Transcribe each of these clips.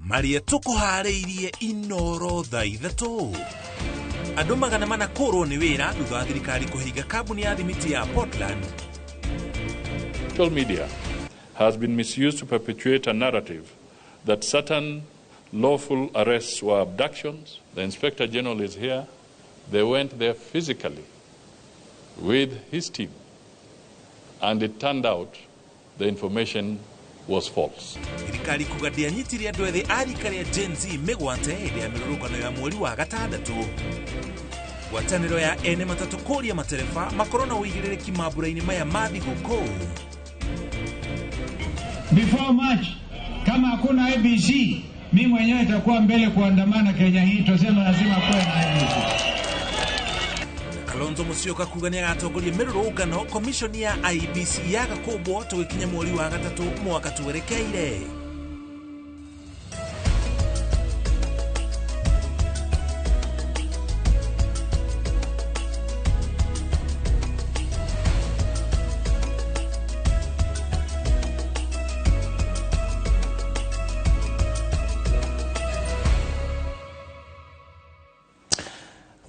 Marĩa tũkũharĩirie Inoro thaa 3. Andũ 400 kũrwo nĩ wĩra thutha wa thirikari kũhinga kambuni ya thimiti ya Portland. Social media has been misused to perpetuate a narrative that certain lawful arrests were abductions. The Inspector General is here. They went there physically with his team, and it turned out the information was false. Thirikari kuga ndĩanyitire andũ ethĩ a rika rĩa Gen Z mĩgwate hĩndĩ ya mĩrũrũngano ya mweri wa 6. Ngwatanĩro ya ene matatũ kũria matereba makorwo na ũigĩrĩrĩki mambura-inĩ maya ma thigũkũ. Before March, kama hakuna IEBC, mi mwenyewe nitakuwa mbele kuandamana Kenya hii, tuseme lazima kuwe na IEBC. Kalonzo Musyoka kuga nĩagatongoria mĩrũrũngano commission ya IEBC yaga kũmbwo tũgĩkinya mweri wa 3 mwaka twerekeire.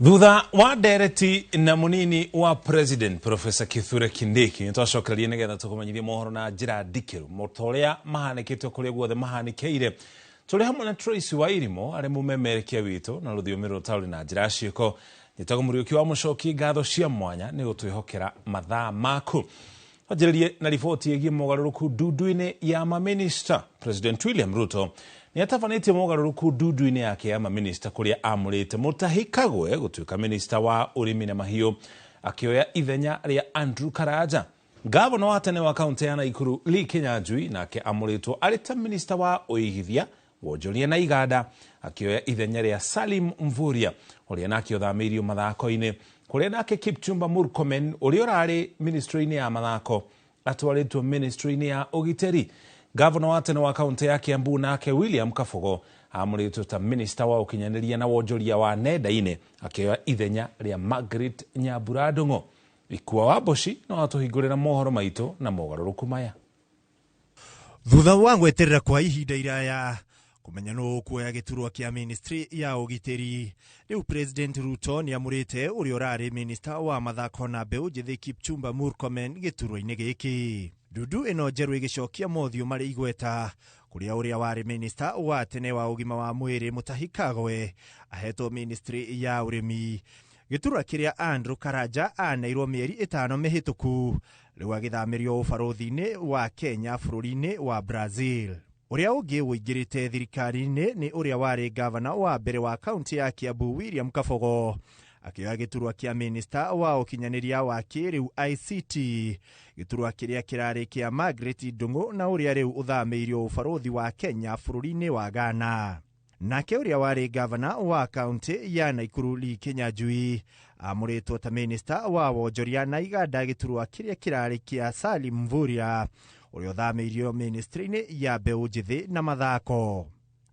Thutha wa ndereti na munini wa President Professor Kithure Kindiki nĩtwacokererie nĩgetha tũkũmenyithie mohoro na njĩra ndikĩru ta ũrĩa mahanĩkĩte kũrĩa guothe mahanĩkĩire. Tũrĩ hamwe na Tracy Wairimo arĩ mũmemerekia witũ na rũthiomi rũtaũri na njĩra ya ciĩko. Njĩtagwo Mũriũki wa Mũcoki, ngatho cia mwanya nĩ gũtwĩhokera mathaa maku. Twanjĩrĩrie na riboti ĩgiĩ mogarũrũku ndundu-inĩ ya maminista. President William Ruto nĩatabanĩtie mogarũrũku ndundu-inĩ yake ya maminista kũrĩa amũrĩte Mutahi Kagwe gũtuĩka minista wa ũrĩmi na mahiũ akĩoya ithenya rĩa Andrew Karanja. Gavana wa tene wa kaunti ya Naikuru Lee Kinyanjui nake amũrĩtwo arĩ ta minista wa ũigithia, wonjoria na iganda akĩoya ithenya rĩa Salim Mvurya ũrĩa nake ũthamĩirio mathako-inĩ, kũrĩa nake Kipchumba Murkomen ũrĩa ũrarĩ ministry-inĩ ya mathako atwarĩtwo ministry-inĩ ya ũgitĩri. Gavana wa tene wa kaunti ya Kiambu nake William Kabogo amũrĩtwo ta minista wa ũkinyanĩria na wonjoria wa nenda-inĩ akĩoya ithenya rĩa Margaret Nyambura Ndung'u. Ikua wa Mboci no atũhingũrĩra mohoro maitũ na mogarũrũku maya. Thutha wa gweterera kwa ihinda iraya kũmenya nũ ũkuoya gĩturwa kĩa ministry ya ũgitĩri, rĩu President Ruto nĩamũrĩte ũrĩa ũrarĩ minista wa mathako na mbeũ njĩthĩ Kipchumba Murkomen gĩturwa-inĩ gĩkĩ. Ndundu ĩno njerũ ĩgĩcokia mothiũ marĩ igweta kũrĩa ũrĩa warĩ minista wa tene wa ũgima wa mwĩrĩ Mutahi Kagwe ahetwo ministry ya ũrĩmi. Gĩturwa kĩrĩa Andrew Karanja aneirwo mĩeri 5 mĩhĩtũku rĩu agĩthamĩrio ũbarũthi-inĩ wa Kenya bũrũri-inĩ wa Brazil. Ũrĩa ũngĩ ũingĩrĩte thirikari-inĩ nĩ ũrĩa warĩ gavana wa mbere wa kaunti ya Kiambu William Kabogo akĩoya gĩturwa kĩa minista wa ũkinyanĩria wa kĩrĩu ICT, gĩturwa kĩrĩa kĩrarĩ kĩa Margaret Ndung'u na ũrĩa rĩu ũthamĩirio ũbarũthi wa Kenya bũrũri-inĩ wa Ghana. Nake ũrĩa warĩ gavana wa kaunti ya Naikuru Lee Kinyanjui amũrĩtwo ta minista wa wonjoria na iganda gĩturwa kĩrĩa kĩrarĩ kĩa Salim Mvurya ũrĩa ũthamĩirio ministry-inĩ ya mbeũ njĩthĩ na mathako.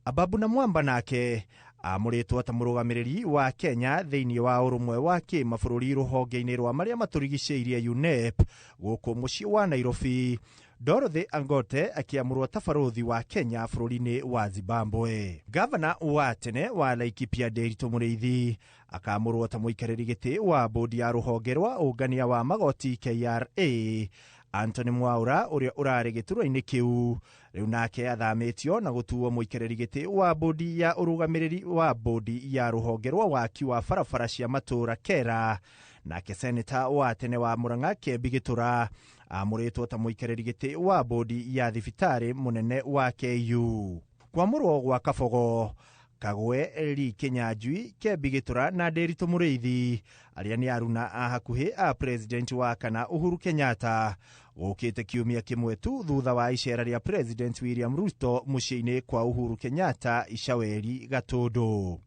Ababu na Mwamba nake amũrĩtwo ta mũrũgamĩrĩri wa Kenya thĩinĩ wa ũrũmwe wa kĩmabũrũri rũhonge-inĩ rwa marĩa matũrigicĩirie UNEP gũkũ mũciĩ wa Nairobi. Dorothy Angote akĩamũrwo ta barũthi wa Kenya bũrũri-inĩ wa Zimbabwe. Gavana wa tene wa Laikipia Nderitu Mũrĩithi akamũrwo ta mũikarĩri gĩtĩ wa bodi ya rũhonge rwa ũngania wa magoti KRA. Anthony Mwaura ũrĩa ũrarĩ gĩturwa-inĩ kĩu rĩu nake athamĩtio na gũtuo mũikarĩri gĩtĩ wa bodi ya ũrũgamĩrĩri wa bodi ya rũhonge rwa waki wa barabara cia matũũra Kera. Nake seneta wa tene wa Murang'a Kembi Gĩtũra amũrĩtwo ta mũikarĩri gĩtĩ wa bodi ya thibitarĩ mũnene wa KU. Kwamũrwo gwa Kabogo, Kagwe, Lee Kinyanjui, Kembi Gĩtũra na Nderitu Mũrĩithi arĩa nĩ aruna a hakuhĩ a President wa kana Uhuru Kenyatta gũkĩte kiumia kĩmwe tu thutha wa icera rĩa President William Ruto mũciĩ-inĩ kwa Uhuru Kenyatta Icaweri Gatũndũ.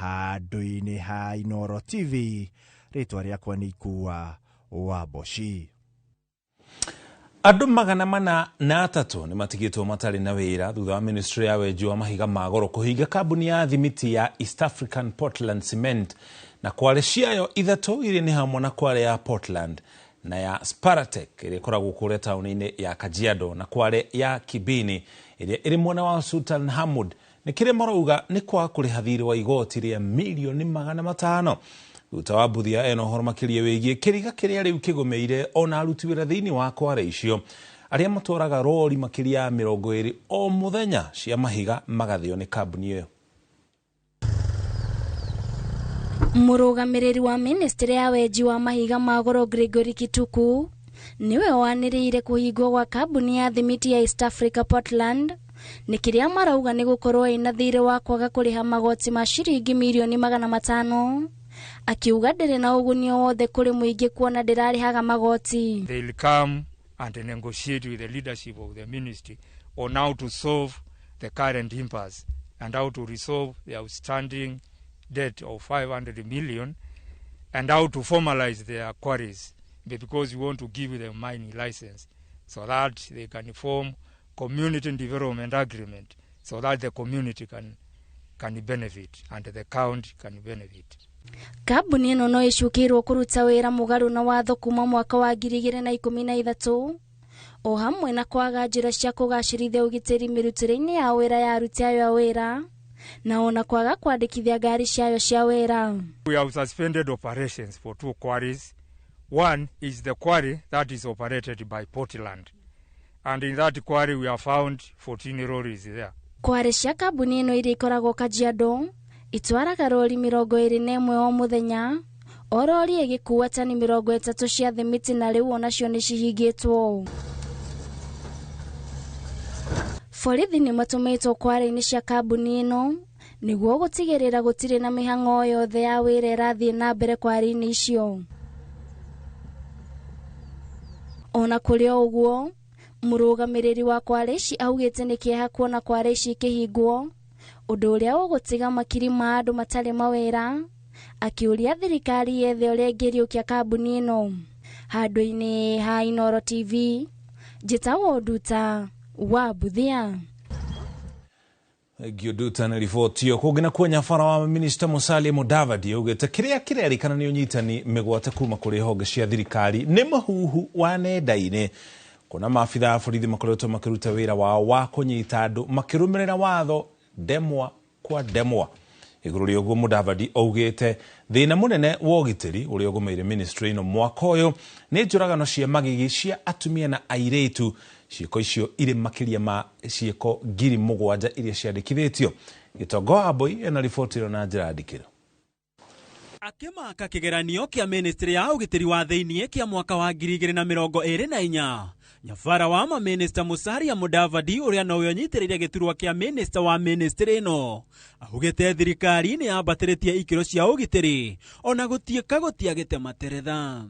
Handũ-inĩ ha Inoro TV, rĩtwa rĩakwa nĩ Ikua wa Mboci. Andũ 403 nĩmatigĩtwo matarĩ na wĩra thutha wa ministry ya wenji wa mahiga ma goro kũhinga kambuni ya thimiti ya East African Portland Cement na kware ciayo 3 iria nĩ hamwe na kware ya Portland na ya Sparatec ĩrĩa ĩkoragwo kũrĩa taũni-inĩ ya Kajiado na kware ya Kibini ĩrĩa ĩrĩ mwena wa Sultan Hamud Nĩ kĩrĩa marauga nĩ kwaga kũrĩha thirĩ wa igoti rĩa mirioni 500. Ruta wa Mbuthia ena ũhoro makĩria wĩgiĩ kĩriga kĩrĩa rĩu kĩgũmĩire ona aruti wĩra thĩinĩ wa kware icio arĩa matwaraga rori makĩria ya 20 o mũthenya cia mahiga magathĩo nĩ kambuni ĩyo. Mũrũgamĩrĩri wa ministry ya wenji wa mahiga ma goro Gregory Kituku niwe wanĩrĩire kũhingwo gwa kambuni ya thimiti ya East Africa Portland nĩ kĩrĩa marauga nĩ gũkorwo ĩna thirĩ wa kwaga kũrĩha magoti ma ciringi mirioni 500, akiuga ndĩrĩ na ũguni o wothe kũrĩ mũingĩ kuona ndĩrarĩhaga magoti. They'll come and negotiate with the leadership of the ministry on how to solve the current impasse and how to resolve the outstanding debt of 500 million and how to formalize their quarries, because we want to give them mining license so that they can form community development agreement so that the community can benefit and the county can benefit. Kambuni ĩno no ĩcukĩirwo kũruta wĩra mũgarũ na watho kuma mwaka wa 2013 o hamwe na kwaga njĩra cia kũgacĩrithia ũgitĩri mĩrutĩre-inĩ ya wĩra ya aruti ayo a wĩra na ona kwaga kwandĩkithia ngari ciayo cia wĩra. We have suspended operations for 2 quarries. One is the quarry that is operated by Portland, and in that quarry we have found 14 lorries there. Kware cia kambuni ĩno iria ikoragwo Kajiado itwaraga rori 21 o mũthenya, o rori ĩgĩkuua tani 30 cia thimiti na rĩu onacio nĩ cihingĩtwo. Borithi nĩ matũmĩtwo kware-inĩ cia kambuni ĩno nĩguo gũtigĩrĩra gũtirĩ na mĩhang'o yothe ya wĩra ĩrathiĩ na mbere kware-inĩ icio. Ona kũrĩ o ũguo, mũrũgamĩrĩri wa kware ici augĩte nĩ kĩeha kuona kware ici ikĩhingwo, ũndũ ũrĩa ũgũtiga makiri ma andũ matarĩ mawĩra, akĩũria thirikari yethe ũrĩa ĩngĩriũkia kambuni ĩno. Handũ-inĩ ha Inooro TV, njĩtagwo Nduta wa Mbuthia. Nduta nĩ riboti ĩyo. Kũngĩ nakuo nyabara wa minista Musalia Mudavadi augĩte kĩrĩa kĩrerĩkana nĩ ũnyitani mĩgwate kuma kũrĩ honge cia thirikari nĩ mũhuhu wa nenda-inĩ, kuona maabitha a borithi makoretwo makĩruta wĩra wao wa kũnyita andũ makĩrũmĩrĩra watho ndemwa kwa ndemwa. Igũrũ rĩa ũguo Mudavadi augĩte thĩna mũnene wa ũgitĩri ũrĩa ũgũmĩire ministry ĩno mwaka ũyũ nĩ njũragano cia magigi cia atumia na airĩtu. Ciĩko icio irĩ makĩria ma ciĩko 7,000 iria ciandĩkithĩtio. Gĩtongo wa Mbui ena riboti ĩno na njĩra ndikĩru. Akĩmaka kĩgeranio kĩa ministry ya ũgitĩri wa thĩinĩ kĩa mwaka wa 2024, nyabara wa maminista Musalia Mudavadi ũrĩa nowe ũnyitĩrĩire gĩturwa kĩa minista wa ministry ĩno augĩte thirikari nĩ yambatĩrĩtie ikĩro cia ũgitĩri ona gũtuĩka gũtiagĩte materetha.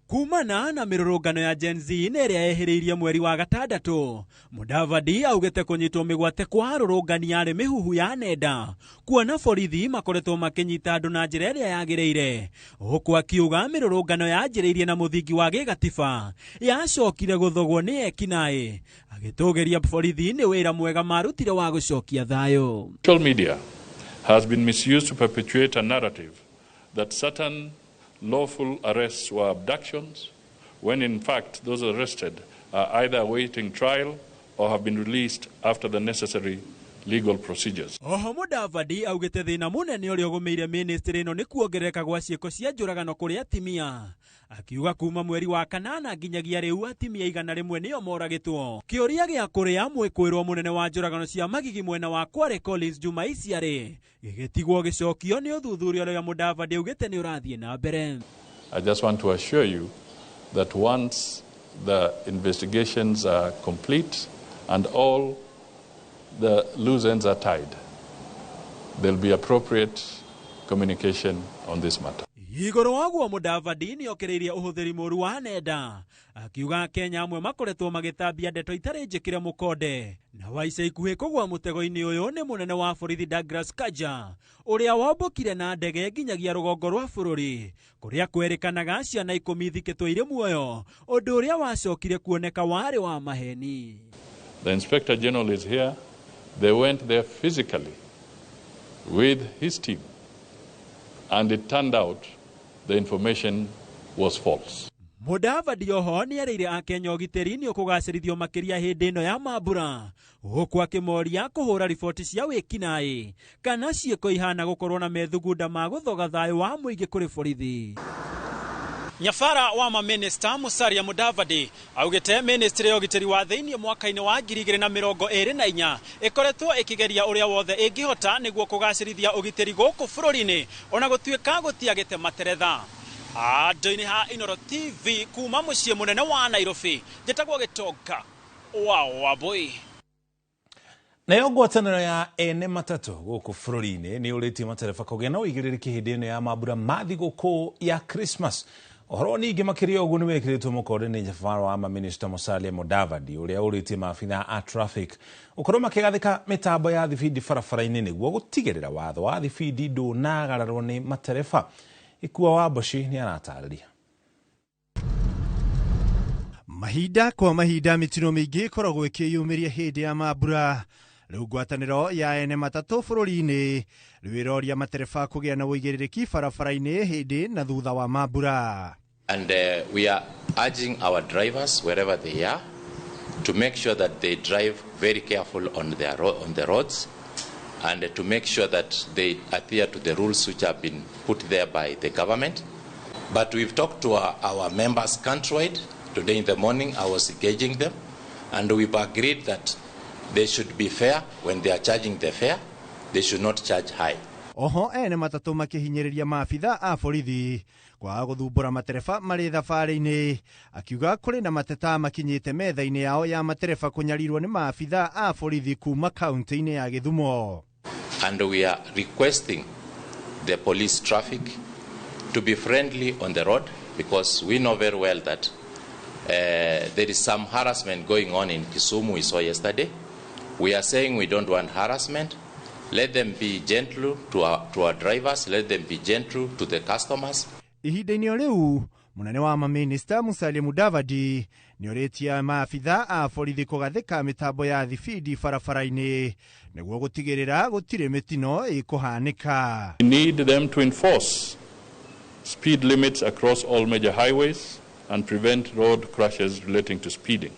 Kumana na mĩrũrũngano ya Gen Z nĩ ĩrĩa yehereirie mweri wa gatandatũ, Mudavadi augĩte kũnyitwo mĩgwate kwa arũrũngani yarĩ mĩhuhu ya nenda, kuona borithi makoretwo makĩnyita andũ na njĩra ĩrĩa yagĩrĩire, huku akiuga mĩrũrũngano yanjĩrĩirie na mũthingi wa gĩgatiba yacokire gũthogwo nĩ ekinaĩ, agĩtũgĩria borithi nĩ wĩra mwega marutire wa gũcokia thayũ. Social media has been misused to perpetuate a narrative that certain lawful arrests were abductions, when in fact those arrested are either awaiting trial or have been released after the necessary legal procedures. Oho Mudavadi augĩte thĩna mũnene ũrĩa ũgũmĩire ministry ĩno nĩ kuongerereka gwa ciĩko cia njũragano kũrĩ atimia, akiuga kuma mweri wa kanana nginyagia rĩu atimia 101 nĩo moragĩtwo. Kĩũria gĩa kũrĩa mwĩkũĩrwo mũnene wa njũragano cia magigi mwena wa Kware Collins Juma Isiarĩ gĩgĩtigwo gĩcokio nĩ ũthuthuria ũrĩa Mudavadi augĩte nĩ ũrathiĩ na mbere. I just want to assure you that once the investigations are complete and all the loose ends are tied, there'll be appropriate communication on this matter. Igũrũ waguo Mudavadi nĩokereirie ũhũthĩri mũru wa nenda, akiuga Kenya amwe makoretwo magĩtambia ndeto itarĩ njĩkĩre mũkonde, na wa ica ikuhĩ kũgũa mũtego-inĩ ũyũ nĩ mũnene wa borithi Douglas Kanja ũrĩa wombũkire na ndege nginyagia rũgongo rwa bũrũri kũrĩa kwerĩkanaga ciana 10 ithikĩtwo irĩ muoyo, ũndũ ũrĩa wacokire kuoneka warĩ wa maheni. The Inspector General is here. They went there physically with his team, and it turned out the information was false. Mudavadi oho nĩerĩire akenya ũgitĩri nĩ ũkũgacĩrithio makĩria hĩndĩ ĩno ya mambura, gũkũ akĩmoria kũhũra riboti cia wĩkinaĩ kana ciĩko ihana gũkorwo na methugunda ma gũthoga thayũ wa mũingĩ kũrĩ borithi. Nyabara wa maminista Musalia Mudavadi augĩte ministry ya ũgitĩri wa thĩinĩ mwaka-inĩ wa 2024 ĩkoretwo ĩkĩgeria ũrĩa wothe ĩngĩhota nĩguo kũgacĩrithia ũgitĩri gũkũ bũrũri-inĩ ona gũtuĩka gũtiagĩte materetha. Andũ-inĩ ha Inooro TV kuma mũciĩ mũnene wa Nairobi, njĩtagwo Gĩtonga wa Wambui. Nayo ngwatanĩro ya ene matatũ gũkũ bũrũri-inĩ nĩ ũrĩtie matereba kũgĩa na ũigĩrĩrĩki hĩndĩ ĩno ya mambura ma thigũkũ ya Christmas. Ũhoro ningĩ makĩria ũguo nĩ wĩkĩrĩtwo mũkonde nĩ nyabara wa maminista Musalia Mudavadi ũrĩa ũrĩtie maabitha a traffic gũkorwo makĩgathĩka mĩtambo ya thibindi barabara-inĩ nĩguo gũtigĩrĩra watho wa thibindi ndũnagararwo nĩ matereba. Ikua wa Mboci nĩ aratarĩria. Mahinda kwa mahinda mĩtino mĩingĩ ĩkoragwo ĩkĩyumĩria hĩndĩ ya mambura. Rĩu ngwatanĩro ya ene matatũ bũrũri-inĩ rĩu ĩroria matereba kũgĩa na ũigĩrĩrĩki barabara-inĩ hĩndĩ na thutha wa mambura. And we are urging our drivers wherever they are to make sure that they drive very careful on the roads and to make sure that they adhere to the rules which have been put there by the government. But we've talked to our members countrywide. Today in the morning I was engaging them, and we've agreed that they should be fair when they are charging the fare. They should not charge high. Oho ene matatũ makĩhinyĩrĩria maabitha a borithi kwaga gũthumbũra matereba marĩ thabarĩ-inĩ, akiuga kũrĩ na mateta makinyĩte metha-inĩ yao ya matereba kũnyarirwo nĩ maabitha a borithi kuma kaunti-inĩ ya Gĩthumo. And we are requesting the police traffic to be friendly on the road, because we know very well that there is some harassment going on in Kisumu we saw yesterday. We are saying we don't want harassment. Let them be gentle to our drivers. Let them be gentle to the customers. Ihinda-inĩ rĩu mũnene wa maminista Musalia Mudavadi nĩorĩtie maabitha a borithi kũgathĩka mĩtambo ya thibindi barabara-inĩ nĩguo gũtigĩrĩra gũtirĩ mĩtino ĩkũhanĩka. We need them to enforce speed limits across all major highways and prevent road crashes relating to speeding.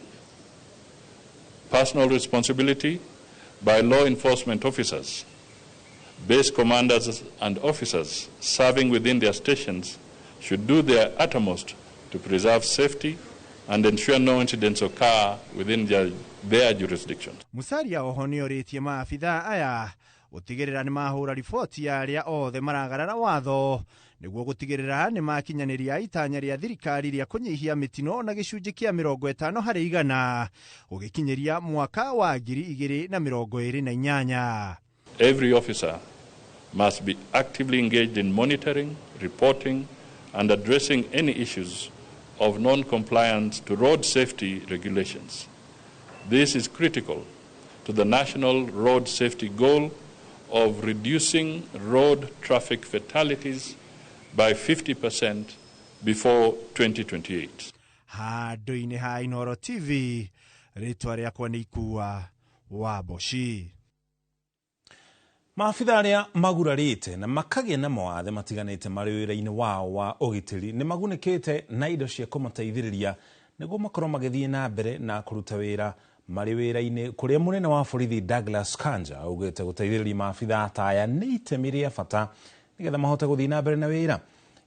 Personal responsibility by law enforcement officers, base commanders and officers serving within their stations should do their utmost to preserve safety and ensure no incidents occur within their jurisdiction. Musalia oho nĩorĩtie maabitha aya gũtigĩrĩra nĩ mahũra riboti ya arĩa othe maragarara watho nĩguo gũtigĩrĩra nĩ makinyanĩria itanya rĩa thirikari rĩa kũnyihia mĩtino na gĩcunjĩ kĩa 50% gũgĩkinyĩria mwaka wa 2028. Every officer must be actively engaged in monitoring, reporting and addressing any issues of non-compliance to road safety regulations. This is critical to the national road safety goal of reducing road traffic fatalities by 50% before 2028. Handũ-inĩ ha Inooro TV, rĩtwa rĩakwa nĩ Ikua wa Mboci. Maabitha arĩa magurarĩte na makagĩa na mawathe matiganĩte marĩ wĩra-inĩ wao wa ũgitĩri nĩ magunĩkĩte na indo cia kũmateithĩrĩria nĩguo makorwo magĩthiĩ na mbere na kũruta wĩra marĩ wĩra-inĩ kũrĩa mũnene wa borithi Douglas Kanja augĩte gũteithĩrĩria maabitha ta aya nĩ itemi rĩa bata nĩgetha mahote gũthiĩ na mbere na wĩra.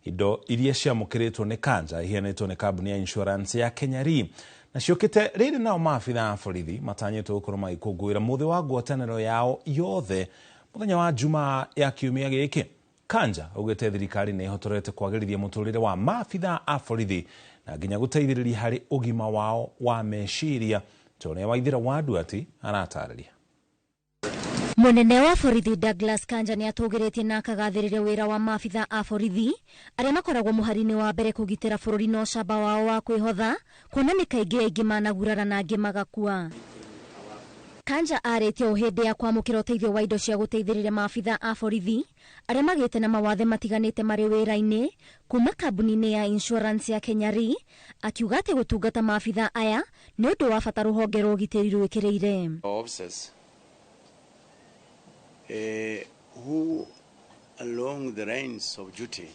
Indo iria ciamũkĩrĩtwo nĩ Kanja iheanĩtwo nĩ kambuni ya insurance ya Kenya Re na ciũkĩte rĩrĩ nao maabitha a borithi matanyĩtwo gũkorwo magĩkũngũĩra mũthĩ wa ngwatanĩro yao yothe mũthenya wa Jumaa ya kiumia gĩkĩ. Kanja augĩte thirikari nĩ ĩhotorete kwagĩrithia mũtũrĩre wa maabitha a borithi na nginya gũteithĩrĩria harĩ ũgima wao wa meciria. Tũrĩa Waithĩra wa Nduati aratarĩria. Mũnene wa borithi Douglas Kanja nĩ atũgĩrĩtie na akagathĩrĩria wĩra wa maabitha a borithi arĩa makoragwo mũhari-inĩ wa mbere kũgitĩra bũrũri na ũcamba wao wa kwĩhotha, kuona nĩ kaingĩ aingĩ managurara na angĩ magakua. Kanja arĩtie o hĩndĩ ya kwamũkĩra ũteithio wa indo cia gũteithĩrĩria maabitha a borithi arĩa magĩte na mawathe matiganĩte marĩ wĩra-inĩ kuma kambuni-inĩ ya insurance ya Kenya Re, akiuga atĩ gũtungata maabitha aya nĩ ũndũ wa bata rũhonge rwa ũgitĩri rwĩkĩrĩire. Officers who along the lines of duty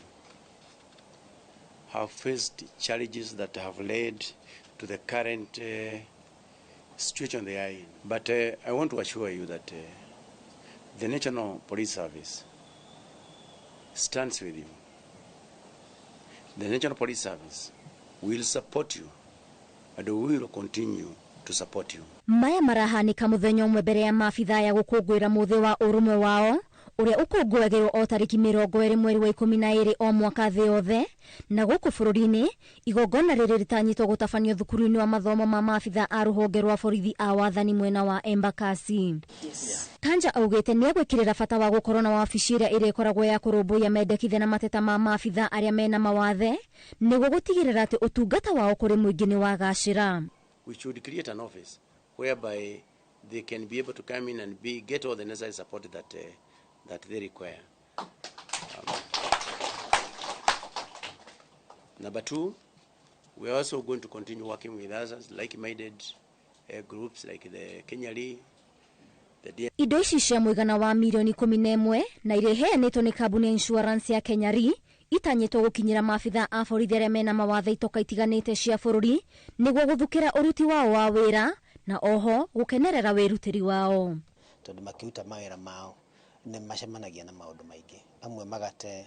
have faced challenges that have led to the current situation they are in. But I want to assure you that the National Police Service stands with you. The National Police Service will support you and we will continue to support you. Maya marahanika muthenya umwe mbere ya maabithaa ya gukungwira muthi wa urumwe wao uria ukungũagĩrwo o tarĩki 20 mweri wa 12 o mwaka thĩ yothe. Na gũkũ bũrũri-inĩ igongona rĩrĩ rĩtanyĩtwo gũtabanio thukuru-inĩ wa mathomo ma maabithaa a rũhonge rwa borithi a wathani mwena wa Embakasi. Kanja augĩte nĩegwĩkĩrĩra bata wa gũkorwo na wabici ĩrĩa ĩrĩkoragwo ya kũrũmbũiya mendekithia na mateta ma maabithaa arĩa mena mawathe nĩguo gũtigĩrĩra atĩ ũtungata wao kũrĩ mũingĩ nĩ wagacĩra. We should create an office whereby they can be able to come in and get all the necessary support that they require. Number two, we are also going to continue working with others, like-minded groups like the Kenya Lee. Indo ici cia mũigana wa milioni 11 na iria iheanĩtwo nĩ kambuni ya insurance ya Kenya Re itanyĩtwo gũkinyĩra maabithaa a borithi arĩa mena mawathe itoka itiganĩte cia bũrũri nĩguo gũthukĩra ũruti wao wa wĩra na oho gũkenerera wĩrutĩri wao. Tondũ makĩruta mawĩra mao nĩ macemanagia na maũndũ maingĩ, amwe magate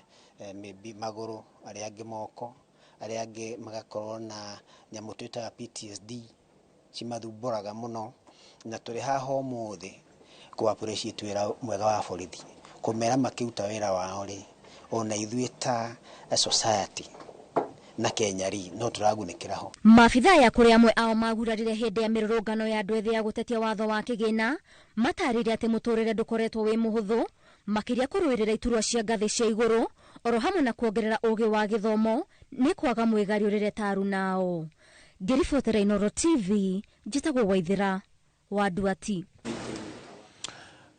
maybe magũrũ, arĩa angĩ moko, arĩa angĩ magakorwo na nyamũ twĩtaga PTSD cimathumbũraga mũno. Na tũrĩ haha ũmũthĩ kũ appreciate wĩra mwega wa borithi, kũmera makĩruta wĩra wao rĩ, ona ithuĩ ta society na Kenya Re no tũragunĩkĩra ho. Maabithaa ya kũrĩa amwe ao magurarire hĩndĩ ya mĩrũrũngano ya andũ ethĩ ya gũtetia watho wa kĩgĩna matarĩria atĩ mũtũrĩre ndũkoretwo wĩ mũhũthũ makĩria kũrũĩrĩra iturwa cia ngathĩ cia igũrũ oro hamwe na kuongerera ũgĩ wa gĩthomo nĩ kwaga mwĩgariũrĩre taru nao. Ngĩribotera Inooro TV njĩtagwo Waithĩra wa Nduati.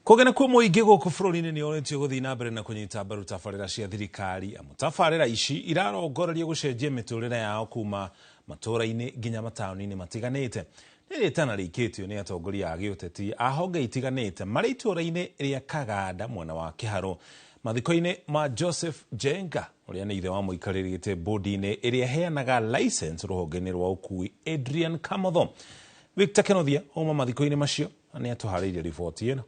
Kũgena kwa mũingĩ gũkũ bũrũri-inĩ nĩ ũrĩtio gũthiĩ na mbere na kũnyita mbaru tabarĩra cia thirikari amu tabarĩra ici irarongoreria gũcenjia mĩtũrĩre yao kuma matũũra-inĩ nginya mataũni-inĩ matiganĩte. Nĩ rĩtana rĩikĩtio nĩ atongoria a gĩũteti a honge itiganĩte marĩ itũũra-inĩ rĩa Kaganda mwena wa Kĩharũ mathiko-inĩ ma Joseph Jenga ũrĩa nĩ ithe wa mũikarĩri gĩtĩ bodi-inĩ ĩrĩa ĩheanaga license rũhonge-inĩ rwa ũkui Adrian Kamotho. Victor Kenothia uma mathiko-inĩ macio na nĩ atũharĩirie riboti ĩno.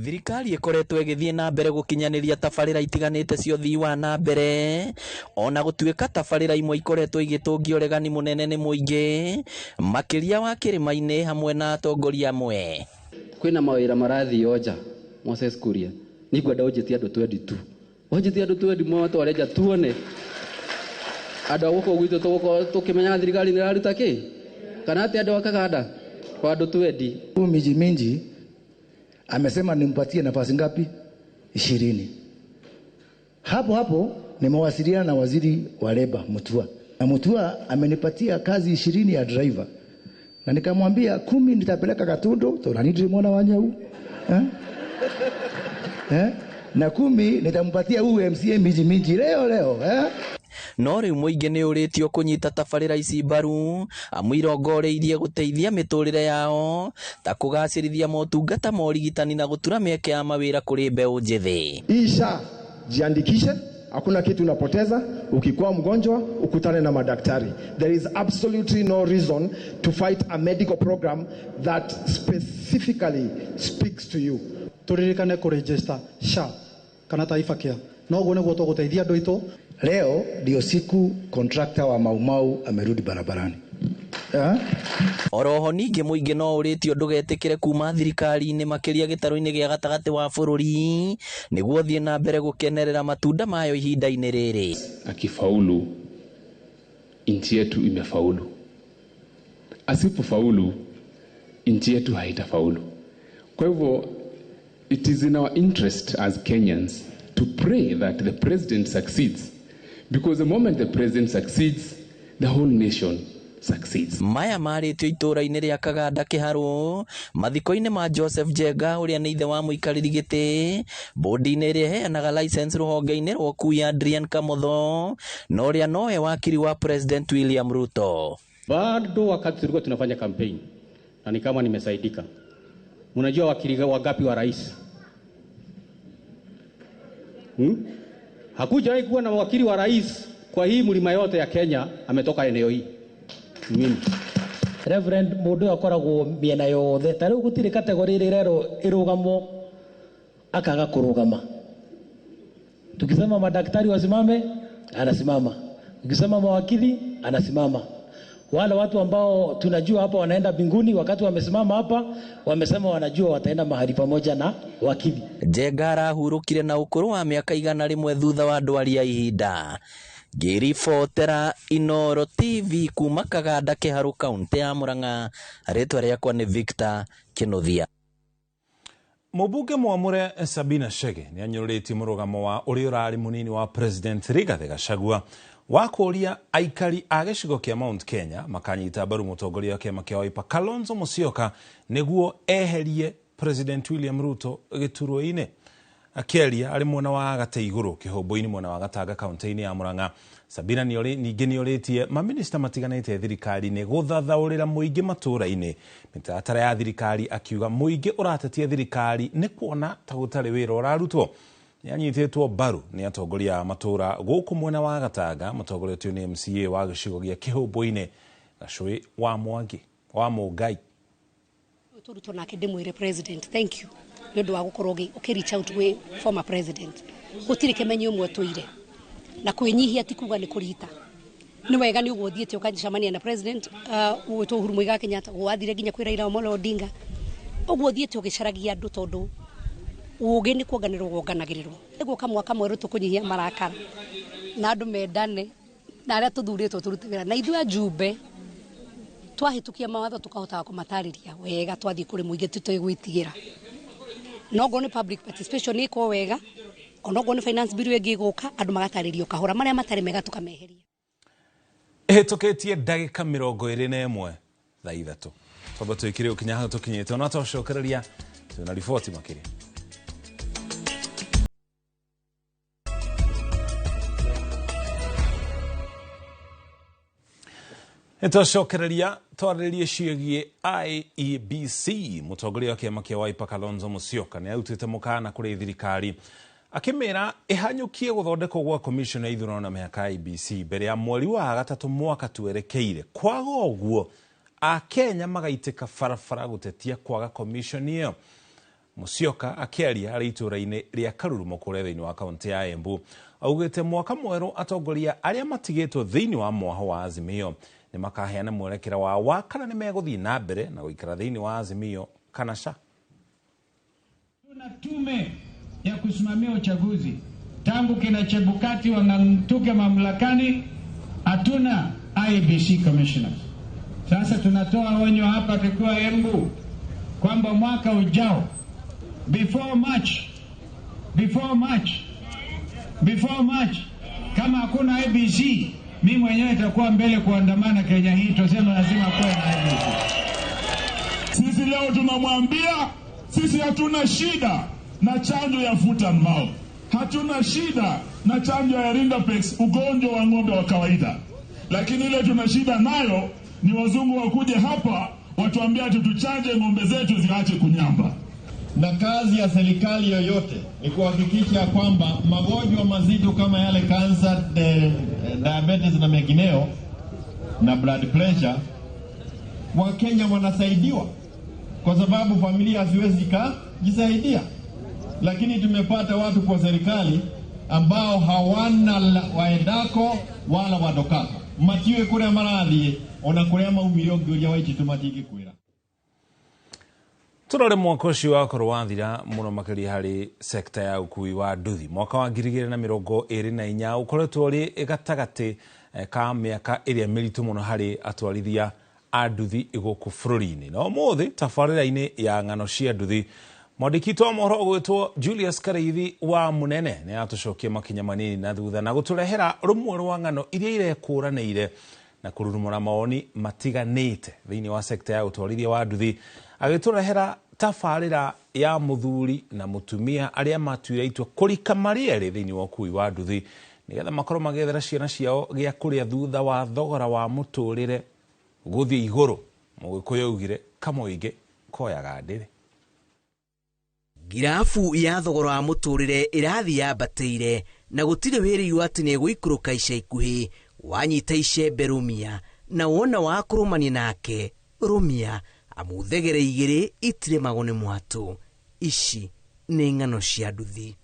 Thirikari ĩkoretwo ĩgĩthiĩ na mbere gũkinyanĩria tabarĩra itiganĩte cia ũthii wa na mbere ona gũtuĩka tabarĩra imwe ikoretwo igĩtũngia ũregani mũnene nĩ mũingĩ makĩria wa kĩrĩma-inĩ hamwe na atongoria amwe. Kwĩna mawĩra marathiĩ nja Moses Kuria nĩngwenda ũnjĩtie andũ 22 ũnjĩtie andũ 20 matware nja tuone andũ a gũkũ gwitũ tũgũkorwo tũkĩmenyaga thirikari nĩ ĩraruta kĩ kana atĩ andũ a Kaganda kwa andũ 20. Miji minji amesema nimpatie nafasi ngapi? 20. Hapo hapo nimewasiliana na waziri wa leba Mutua, na Mutua amenipatia kazi 20 ya driver, na nikamwambia 10 nitapeleka Gatundu tondũ nĩ ndĩrĩ wa nyau na 10 nitampatia huyu MCA miji minji leo leo. No rĩu mũingĩ nĩ ũrĩtio kũnyita tabarĩra ici mbaru amu irongoreirie gũteithia mĩtũrĩre yao ta kũgacĩrithia motungata ma ũrigitani na gũtura mĩeke ya mawĩra kũrĩ mbeũ njĩthĩ. Isha jiandikishe, hakuna kitu unapoteza. Ukikuwa mgonjwa ukutane na madaktari. There is absolutely no reason to fight a medical program that specifically speaks to you. Turirikane kũregister SHA kana Taifa Care noguo nĩguo tũgũteithia andũ aitũ. Leo ndio siku kontrakta wa Maumau amerudi barabarani. Oroho ningĩ mũingĩ no ũrĩtio ndũgetĩkĩre kuma thirikari-inĩ makĩria gĩtarũ-inĩ gĩa gatagatĩ wa bũrũri nĩguo thiĩ na mbere gũkenerera matunda mayo ihinda-inĩ rĩrĩ. Akifaulu nchi yetu imefaulu, asipofaulu nchi yetu haitafaulu. Kwa hivyo it is in our interest as Kenyans to pray that the president succeeds, because the moment the president succeeds, the whole nation succeeds. Maya marĩtio itũũra-inĩ rĩa Kaganda Kĩharũ mathiko-inĩ ma Joseph Jenga ũrĩa nĩ ithe wa mũikarĩri gĩtĩ bodi-inĩ ĩrĩa ĩheanaga license rũhonge-inĩ rwa ũkui Adrian Kamotho na ũrĩa nowe wakiri wa President William Ruto. Bado wakati tulikuwa tunafanya campaign na ni kama nimesaidika. Unajua wakili wangapi wa rais? Hakujawahi kuwa na wakili wa rais kwa hii mlima yote ya Kenya ametoka eneo hii. Mimi. Reverend mundu akoragwo miena yothe ta riu gutiri kategori iri irerwo irugamo akaga kurugama. Tukisema madaktari wasimame, anasimama. Tukisema mawakili, anasimama. Wale watu ambao tunajua hapa wanaenda mbinguni, wakati wamesimama hapa wamesema wanajua wataenda mahali pamoja na wakili. Njenga arahurũkire na ũkũrũ wa mĩaka 101 thutha wa ndwari ya ihinda. Ngĩribotera Inooro TV kuma Kaganda Kĩharũ kaunti ya Murang'a, rĩtwa rĩakwa nĩ Victor Kĩnuthia. Mũmbunge mwamũre Sabina Chege nĩ anyũrũrĩtie mũrũgamo wa ũrĩa ũrarĩ mũnini wa President Rigathĩ Gachagua wa kũũria aikari a gĩcigo kĩa Mount Kenya makanyita mbaru mũtongoria wa kĩama kĩa Wiper Kalonzo Musyoka nĩguo eherie President William Ruto gĩturwa-inĩ. Akĩaria arĩ mwena wa Gateigũrũ kĩhũmbũ-inĩ mwena wa Gatanga kaunti-inĩ ya Murang'a, Sabina ningĩ nĩorĩtie mamĩnĩsta matiganĩte thirikari-inĩ gũthathaũrĩra mũingĩ matũũra-inĩ mĩtaratara ya thirikari, akiuga mũingĩ ũratetia thirikari nĩ kuona ta gũtarĩ wĩra ũrarutwo. Nĩanyitĩtwo mbaru nĩ atongoria a matũũra gũkũ mwena wa Gatanga matongoretio nĩ MCA wa gĩcigo gĩa kĩhũmbũ-inĩ Gacũĩ wa Mwangi wa Mũngai. Ruto nake ndimwire president thank you nĩ ũndũ wa gũkorwo ũkĩ reach out gwĩ former president. Gũtirĩ kĩmenyi ũmwe tũire na kwĩnyihia ti kuga nĩ kũrita. Nĩ wega nĩ ũguo ũthiĩte ũkacemania na president ũgwĩtwo Uhuru Muigai Kenyatta, wathire nginya kwĩ Raila Amolo Odinga, ũguo ũthiĩte ũgĩcaragia andũ tondũ ũgĩ nĩ kuonganĩrwo wonganagĩrĩrwo. Nĩguo mwaka mwerũ tũkũnyihia marakara na andũ mendane na arĩa tũthurĩtwo tũrute wĩra na ithuĩ ajumbe twahĩtũkia mawatho tũkahotaga kũmatarĩria wega twathiĩ kũrĩ mũingĩ tũtegwĩtigĩra. No ngorwo nĩ public participation ĩkwo wega, ona ngorwo nĩ finance bill ĩngĩ ĩgũka, andũ magatarĩrio kahora marĩa matarĩ mega tũkameheria. Ĩhĩtũkĩtie ndagĩka 21 thaa 3 twamba twĩkire ũkinya hau tũkinyĩte, ona twacokereria twĩna riboti makĩria. Nĩtwacokereria twarĩrĩrie ciĩgiĩ IEBC. Mũtongoria wa kĩama kĩa Wiper Kalonzo Musyoka nĩ arutĩte mũkana kũrĩ thirikari akĩmĩra ĩhanyũkie gũthondekwo gwa commission ya ithurano na mĩhaka IEBC mbere ya mweri wa 3 mwaka twerekeire. Kwaga ũguo Akenya magaitĩka barabara gũtetia kwaga commission ĩyo. Musyoka akĩaria arĩ itũũra-inĩ rĩa Karurumo kũrĩa thĩinĩ wa kaunti ya Embu augĩte mwaka mwerũ atongoria arĩa matigĩtwo thĩinĩ wa mwaho wa Azimio nĩ makaheana mwerekera wa kana nĩ megũthiĩ na mbere na gũikara thĩinĩ wa Azimio kana ca. Tuna tume ya kusimamia uchaguzi tangu kina Chebukati wang'atuke mamlakani, hatuna IEBC commissioners. Sasa tunatoa onyo hapa tukiwa Embu kwamba mwaka ujao before March kama hakuna IEBC, mimi mwenyewe nitakuwa mbele kuandamana Kenya hii, tuseme lazima kuwe na IEBC. Sisi leo tunamwambia sisi hatuna shida na chanjo ya foot and mouth, hatuna shida na chanjo ya rinderpest, ugonjwa wa ng'ombe wa kawaida, lakini ile tuna shida nayo ni wazungu wakuje hapa watuambia tutuchanje ng'ombe zetu ziache kunyamba. Na kazi ya serikali yoyote ni kuhakikisha kwamba magonjwa mazito kama yale cancer, diabetes na mengineo na blood pressure, Wakenya wanasaidiwa kwa sababu familia haziwezi kujisaidia. Lakini tumepata watu kwa serikali ambao hawana waendako wala wadokako, matiwe kuria marathie ona kuria maumire ũngĩũria Waititu matingĩkwĩra. Turore mwaka ũcio wakorwo wathira mũno makĩria harĩ sekta ya ũkui wa nduthi. Mwaka wa 2024 ũkoretwo ũrĩ gatagatĩ ka mĩaka ĩrĩa mĩritũ mũno harĩ atwarithia a nduthi gũkũ bũrũri-inĩ. Na ũmũthĩ tabarĩra-inĩ ya ng'ano cia nduthi, mwandĩki wa mohoro ũgwĩtwo Julius Kareithi wa Munene nĩ atũcokia makinya manini na thutha na gũtũrehera rũmwe rwa ng'ano iria irekũranĩire na kũrurumũra mawoni matiganĩte thĩinĩ wa sekta ya ũtwarithia wa nduthi, agĩtũrehera tabarĩra ya mũthuri na mũtumia arĩa matuire itua kũrika marĩ erĩ thĩinĩ wa ũkui wa nduthi nĩgetha makorwo magĩethera ciana ciao gĩa kũrĩa thutha wa thogora wa mũtũrĩre gũthiĩ igũrũ. Mũgĩkũyũ augire kamũingĩ koyaga ndĩrĩ. Ngirabu ya thogora wa mũtũrĩre ĩrathiĩ yambatĩire Na gũtirĩ wĩrĩirwo atĩ nĩ egũikũrũka ica ikuhĩ. Wanyita icembe rũmia, na wona wa kũrũmania nake rũmia, amu thegere igĩrĩ itirĩmagwo nĩ mwatũ. Ici nĩ ng'ano cia nduthi.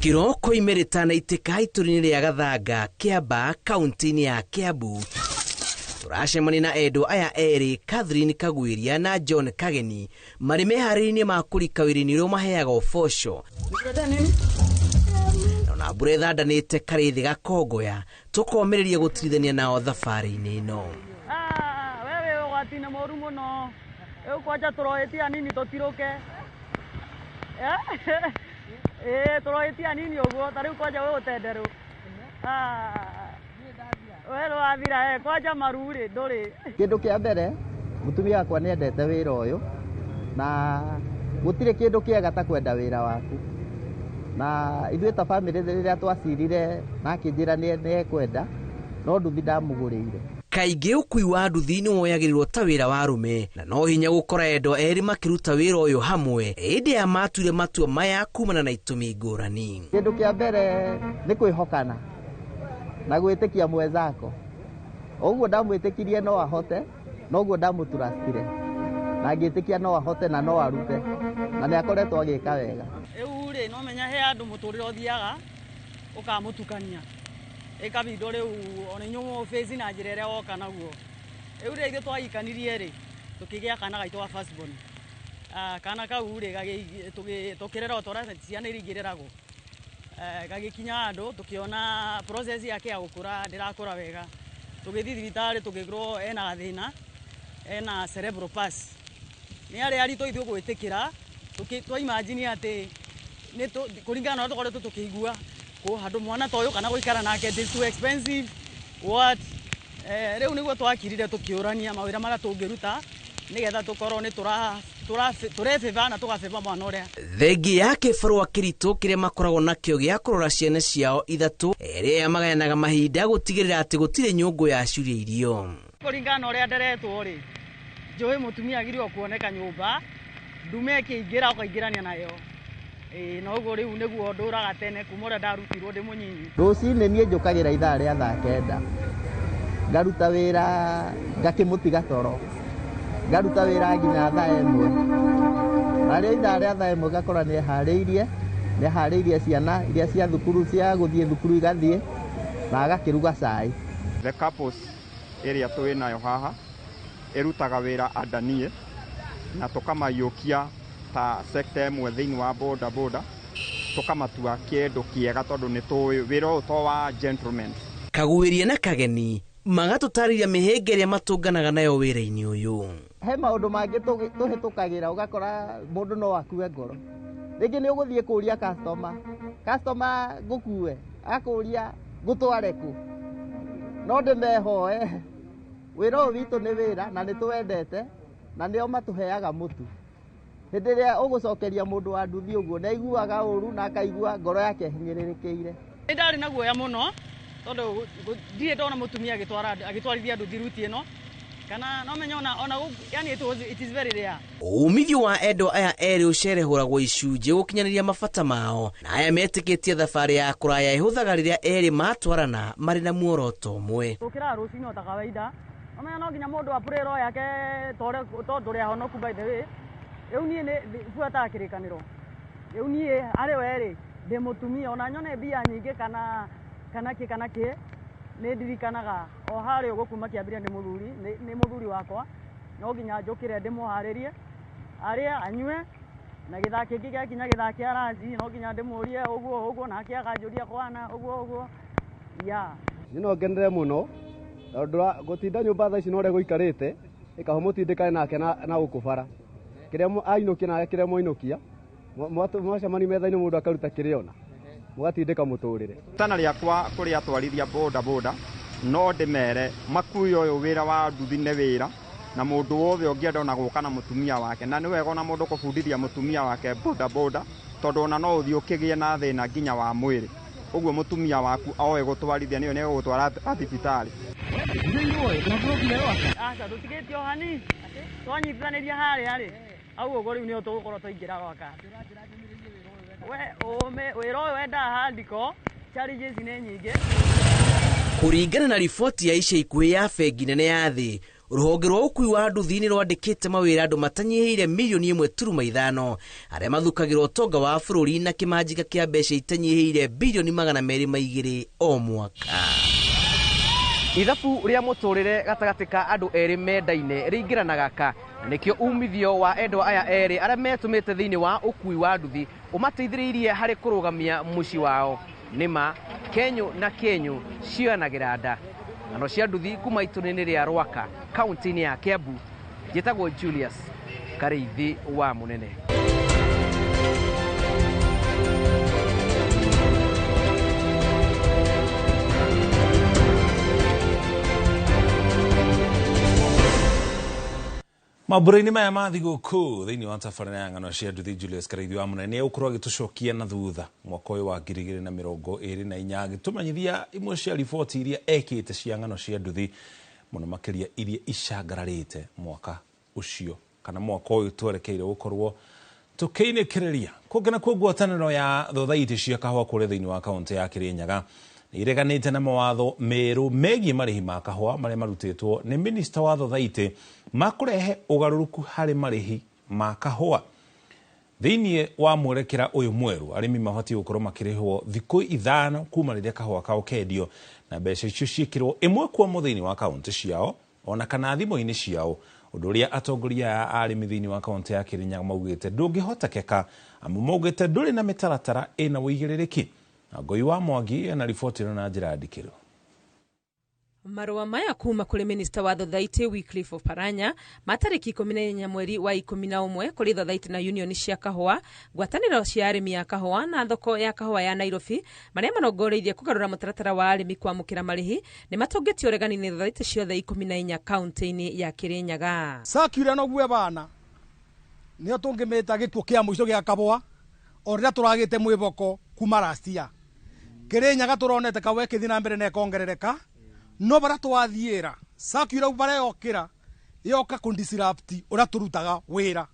Kiroko imerĩtana itĩka itũri-inĩ rĩa Gathanga, Kĩambaa, kaunti-inĩ ya Kiambu. Tũracemania na endwa aya erĩ, Catherine Kagwiria na John Kageni, marĩ meharĩria-inĩ ma kũrika wĩra-inĩ ũrĩa ũmaheaga ũboco. Na ona mbura ĩthandanĩte karĩ thĩ gakongoya, tũkomĩrĩria gũtirithania nao thabarĩ-inĩ ĩno. We wĩ ũgwati-inĩ mũru mũno, rĩu kwanja tũroĩtia nini tũtirũke. Tũroĩtia nini ũguo, ta rĩu kwanja wĩ ũtenderũ. We nĩwathira, kwanja maru rĩ, ndũrĩ. Kĩndũ kĩa mbere, mũtumia wakwa nĩ endete wĩra ũyũ, na gũtirĩ kĩndũ kĩega ta kwenda wĩra waku. Na ithuĩ ta bamĩrĩ rĩrĩa twacirire na akĩnjĩra nĩ ekwenda, no nduthi ndamũgũrĩire. Kaingĩ ũkui wa nduthi nĩ woyagĩrĩrwo ta wĩra wa arũme, na no hinya gũkora endwa erĩ makĩruta wĩra ũyũ hamwe, ĩndĩ aya matuire matua maya kumana na itũmi ngũrani. Kĩndũ kĩa mbere nĩ kwĩhokana na gwĩtĩkia mwenzako. Ũguo ndamwĩtĩkirie no ahote, noguo ndamũtrustire. Na ngĩtĩkia no ahote na no arute, na nĩ akoretwo agĩka wega. Rĩu rĩ, no menya he handũ mũtũrĩre ũthiaga ũkamũtukania. Ĩkabindwo rĩu ona inyuĩ mũmũbĩci na njĩra ĩrĩa woka naguo. Rĩu rĩ, ithuĩ twahikanirie rĩ, tũkĩgĩa kana gaitũ ga first born. Kana kau rĩ, tũkĩrera o ta ũrĩa ciana iria ingĩ ireragwo. Gagĩkinya handũ tũkĩona process yake ya gũkũra ndĩrakũra wega. Tũgĩthiĩ thibitarĩ tũgĩkorwo ena gathĩna, ena cerebral palsy. Nĩ arĩ aritũ ithuĩ gwĩtĩkĩra, twa imagine atĩ nĩ kũringana na ũrĩa tũkoretwo tũkĩigua, handũ mwana ta ũyũ kana gũikara nake it is too expensive, what? Rĩu nĩguo twakirire tũkĩũrania mawĩra marĩa tũngĩruta nĩgetha tũkorwo nĩ tũrebĩba na tũgabĩba mwana ũrĩa. Thengia ya kĩbarũa kĩritũ kĩrĩa makoragwo nakĩo gĩa kũrora ciana ciao ithatũ, erĩ aya magayanaga mahinda gũtigĩrĩra atĩ gũtirĩ nyũngũ ya curia irio. Kũringana na ũrĩa nderetwo rĩ, njũĩ mũtumia agĩrĩirwo kuoneka nyũmba, ndume ĩkĩingĩra ũkaingĩrania nayo. Na ũguo rĩu nĩguo ndũraga tene kuma ũrĩa ndarutirwo ndĩ mũnyinyi. Rũcinĩ niĩ njũkagĩra ithaa rĩa thaa 9, ngaruta wĩra ngakĩmũtiga toro, ngaruta wĩra nginya thaa 1. Na rĩrĩa ithaa rĩa thaa 1 ngakora nĩeharĩirie ciana iria cia thukuru cia gũthiĩ thukuru igathiĩ, na agakĩruga cai. The couples ĩrĩa twĩ nayo haha ĩrutaga wĩra andanie na tũkamaiyũkia ta sector ĩmwe thĩinĩ wa boda boda, tũkamatua kĩndũ kĩega tondũ nĩ tũĩ wĩra ũyũ to wa gentlemen. Kagwĩria na Kageni magatũtarĩria mĩhĩnga ĩrĩa matũnganaga nayo wĩra-inĩ ũyũ. He maũndũ mangĩ tũhĩtũkagĩra ũgakora mũndũ no akue ngoro. Rĩngĩ nĩ ũgũthiĩ kũria customer, customer ngũkue, akũria ngũtware kũ. No ndĩmehoe, wĩra ũyũ witũ nĩ wĩra na nĩ tũwendete na nĩo matũheaga mũtu. Hĩndĩ ĩrĩa ũgũcokeria mũndũ wa nduthi ũguo nĩ aiguaga ũru na akaigua ngoro yake ĩhinyĩrĩrĩkĩire. Nĩ ndarĩ na guoya mũno tondũ ndirĩ ndona mũtumia agĩtwarithia nduthi ruti ĩno, kana no menye ona yani it is very rare. Umithio wa endwa aya erĩ ũcerehũragwo icunjĩ gũkinyanĩria mabata mao, na aya metĩkĩtie thabarĩ ya kũraya ĩhũthaga rĩrĩa erĩ matwarana marĩ na muoroto ũmwe. Tũkĩraga rũcinĩ o ta kawaida, no menya no nginya mũndũ apũre roho yake tondũ ũrĩa honoku by the way. Rĩu niĩ nĩ buataga kĩrĩkanĩro. Rĩu niĩ harĩ we rĩ, ndĩ mũtumia ona nyone mbia nyingĩ kana kĩ kana kĩ, nĩ ndirikanaga o harĩa ũguo kuma kĩambĩrĩria nĩ mũthuri, nĩ mũthuri wakwa, no nginya njũkĩre ndĩmũharĩrie, arĩe anyue, na gĩthaa kĩngĩ gĩakinya gĩthaa kĩa ranji, no nginya ndĩmũrie ũguo ũguo, nake akanjũria kwana ũguo ũguo. Yeah. Niĩ no ngenere mũno tondũ gũtinda nyũmba thaa ici na ũrĩa gũikarĩte, ĩkaho mũtindĩkane nake na gũkũ bara. Kĩrĩa ainũkia nake kĩrĩa mwainũkia, mwacemania metha-inĩ mũndũ akaruta kĩrĩa ona, mũgatindĩka mũtũrĩre. Tana rĩakwa kũrĩ atwarithia boda boda, no ndĩmere makue ũyũ wĩra wa nduthi nĩ wĩra, Na mũndũ wothe ũngĩenda ona gũka na mũtumia wake, na nĩ wega ona mũndũ kũbundithia mũtumia wake boda boda, tondũ ona no ũthiĩ ũkĩgĩe na thĩna nginya wa mwĩrĩ. Ũguo mũtumia waku oe gũtwarithia nĩyo nĩ egũgũtwara thibitarĩ. Aca tũtigĩtie o hani twanyitithanĩria harĩa rĩ au ũguo rĩu nĩho tũgũkorwo twaingĩra gwaka. We wĩra ũyũ wendaga handiko challenges nĩ nyingĩ. Kũringana na riboti ya ica ikuhĩ ya bengi nene ya thĩ, rũhonge rwa ũkui wa nduthi nĩ rwandĩkĩte mawĩra andũ matanyihĩire milioni 1.5 arĩa mathukagĩra ũtonga wa bũrũri na kĩmanjĩka kĩa mbeca itanyihĩire bilioni 202 o mwaka. Ithabu rĩa mũtũrĩre gatagatĩ ka andũ erĩ mendaine rĩingĩranaga ka, na nĩkĩo umithio wa endwa aya erĩ arĩa metũmĩte thĩinĩ wa ũkui wa nduthi ũmateithĩrĩirie harĩ kũrũgamia mũciĩ wao. Nĩma kenyũ na kenyũ cioyanagĩra nda. Ng'ano cia nduthi kuma itũra-inĩ rĩa Rwaka, kaunti-inĩ ya Kiambu. Njĩtagwo Julius Karĩithi wa Mũnene. Mambura-inĩ maya ma thigũkũ thĩinĩ wa tabarĩra ya ng'ano cia nduthi, Julius Karĩithi wa Mũnene nĩ egũkorwo agĩtũcokia na thutha mwaka ũyũ wa 2024, agĩtũmenyithia imwe cia riboti iria ekĩte cia ng'ano cia nduthi, mũno makĩria iria icangararĩte mwaka ũcio kana mwaka ũyũ twerekeire gũkorwo tũkĩinĩkĩrĩria. Kũngĩ nakuo, ngwatanĩro ya thothaitĩ cia kahũa kũrĩa thĩinĩ wa kaũntĩ ya Kĩrĩnyaga nĩ ireganĩte na mawatho merũ megiĩ marĩhi ma kahũa marĩa marutĩtwo nĩ minista wa thothaitĩ ma kũrehe ũgarũrũku harĩ marĩhi ma kahũa. Thĩinĩ wa mwerekera ũyũ mwerũ, arĩmi mabatiĩ gũkorwo makĩrĩhwo thikũ 5 kuma rĩrĩa kahũa kao kendio, na mbeca icio ciĩkĩrwo ĩmwe kwa ĩmwe thĩinĩ wa kaũntĩ ciao ona kana thimũ-inĩ ciao, ũndũ ũrĩa atongoria aya a arĩmi thĩinĩ wa kaũntĩ ya Kĩrĩnyaga maugĩte ndũngĩhotekeka, amu maugĩte ndũrĩ na mĩtaratara ĩna ũigĩrĩrĩki. Na Ngoi wa Mwangi ena riboti ĩno na njĩra ndikĩru. Marũa maya kuma kũrĩ minista wa thothaitĩ Wycliffe Oparanya ma tarĩki 14 mweri wa 11 kũrĩ thothaitĩ na unioni cia kahũa, ngwatanĩro cia arĩmi a kahũa na thoko ya kahũa ya Nairobi, marĩa marongoreirie kũgarũra mũtaratara wa arĩmi kwamũkĩra marĩhi, nĩ matũngĩtio ũregani-inĩ thothaitĩ ciothe 14 kaũntĩ-inĩ ya Kĩrĩnyaga. Circular no gue bana nĩyo tũngĩmĩta gĩkuũ kĩa mũico gĩa kahũa o rĩrĩa tũragĩte mwĩboko kuma last year. Kĩrĩnyaga tũronete kahũa ĩkĩthiĩ na mbere na ĩkongerereka, no bara twathiĩra circular bara yokĩra yoka kũdisrupt ũrĩa tũrutaga wĩra.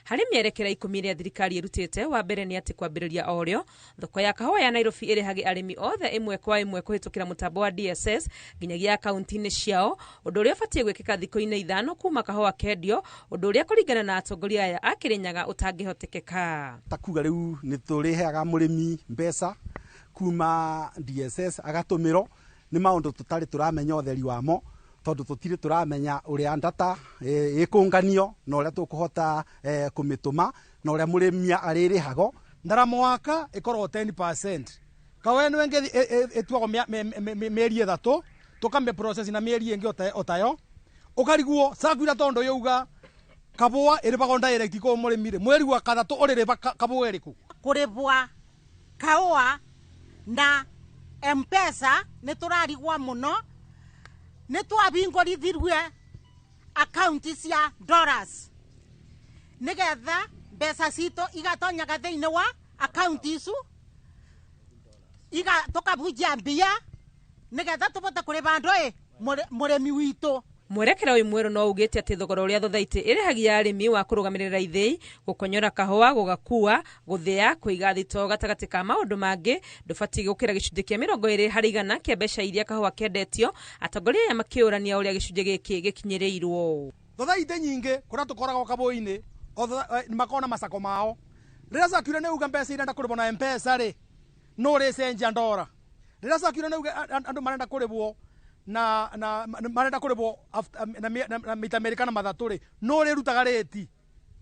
Harĩ mĩerekera 10 ĩrĩa thirikari ĩrutĩte, wa mbere nĩ atĩ kwambĩrĩria o rĩo thoko ya kahũa ya Nairobi ĩrĩhage arĩmi othe ĩmwe kwa ĩmwe kũhĩtũkĩra mũtambo wa DSS nginyagia akaunti-inĩ ciao, ũndũ ũrĩa ũbatiĩ gwĩkĩka thikũ-inĩ 5 kuma kahũa kendio, ũndũ ũrĩa kũringana na atongoria aya a Kĩrĩnyaga ũtangĩhotekeka. Ta kuga rĩu nĩ tũrĩheaga mũrĩmi mbeca kuma DSS agatũmĩrwo, nĩ maũndũ tũtarĩ tũramenya ũtheri wamo, tondũ tũtirĩ tũramenya ũrĩa data ĩkũnganio na ũrĩa tũkũhota kũmĩtũma na ũrĩa mũrĩmi arĩrĩhago. Ndara mwaka ĩkorwo 10%. Kahũa ĩno ĩngĩ ĩtuagwo mĩeri 3, tũkamĩ process na mĩeri ĩngĩ otayo, ũkarigwo circular tondũ yauga kahũa ĩrĩhagwo direct kũ mũrĩmi rĩ, mweri wa 3 ũrĩrĩba kahũa ĩrĩkũ? Kũrĩbwa kahũa na M-Pesa nĩ tũrarigwa mũno, nĩ twabingũrithirie akaunti cia dollars nĩgetha mbeca citũ igatonyaga thĩinĩ wa akaunti icu, tũkabunjia mbia nĩgetha tũbote kũrĩba andũ ĩ mũrĩmi witũ. Mwerekera ũyũ mwerũ no ugĩte atĩ thogora ũrĩa thothaitĩ ĩrĩhagia arĩmi wa kũrũgamĩrĩra ithĩi, gũkonyora kahũa, gũgakua, gũthĩa, kũiga thitoo gatagatĩ ka maũndũ mangĩ ndũbatiĩ gũkĩra gĩcunjĩ kĩa 20 harĩ igana kĩa mbeca iria kahũa kendetio. Atongoria aya makĩũrania ũrĩa gĩcunjĩ gĩkĩ gĩkinyĩrĩirwo. Thothaitĩ nyingĩ kũrĩa tũkoragwo kabũi-inĩ makoragwo na macako mao. Rĩrĩa circular nĩ uga mbeca irenda kũrĩhwo na M-Pesa rĩ, no ũrĩcenjia ndora. Rĩrĩa circular nĩ uga andũ marenda kũrĩhwo na marenda kũrĩhwo na mita merĩ kana mathatũ rĩ, no ũrĩrutaga rĩti.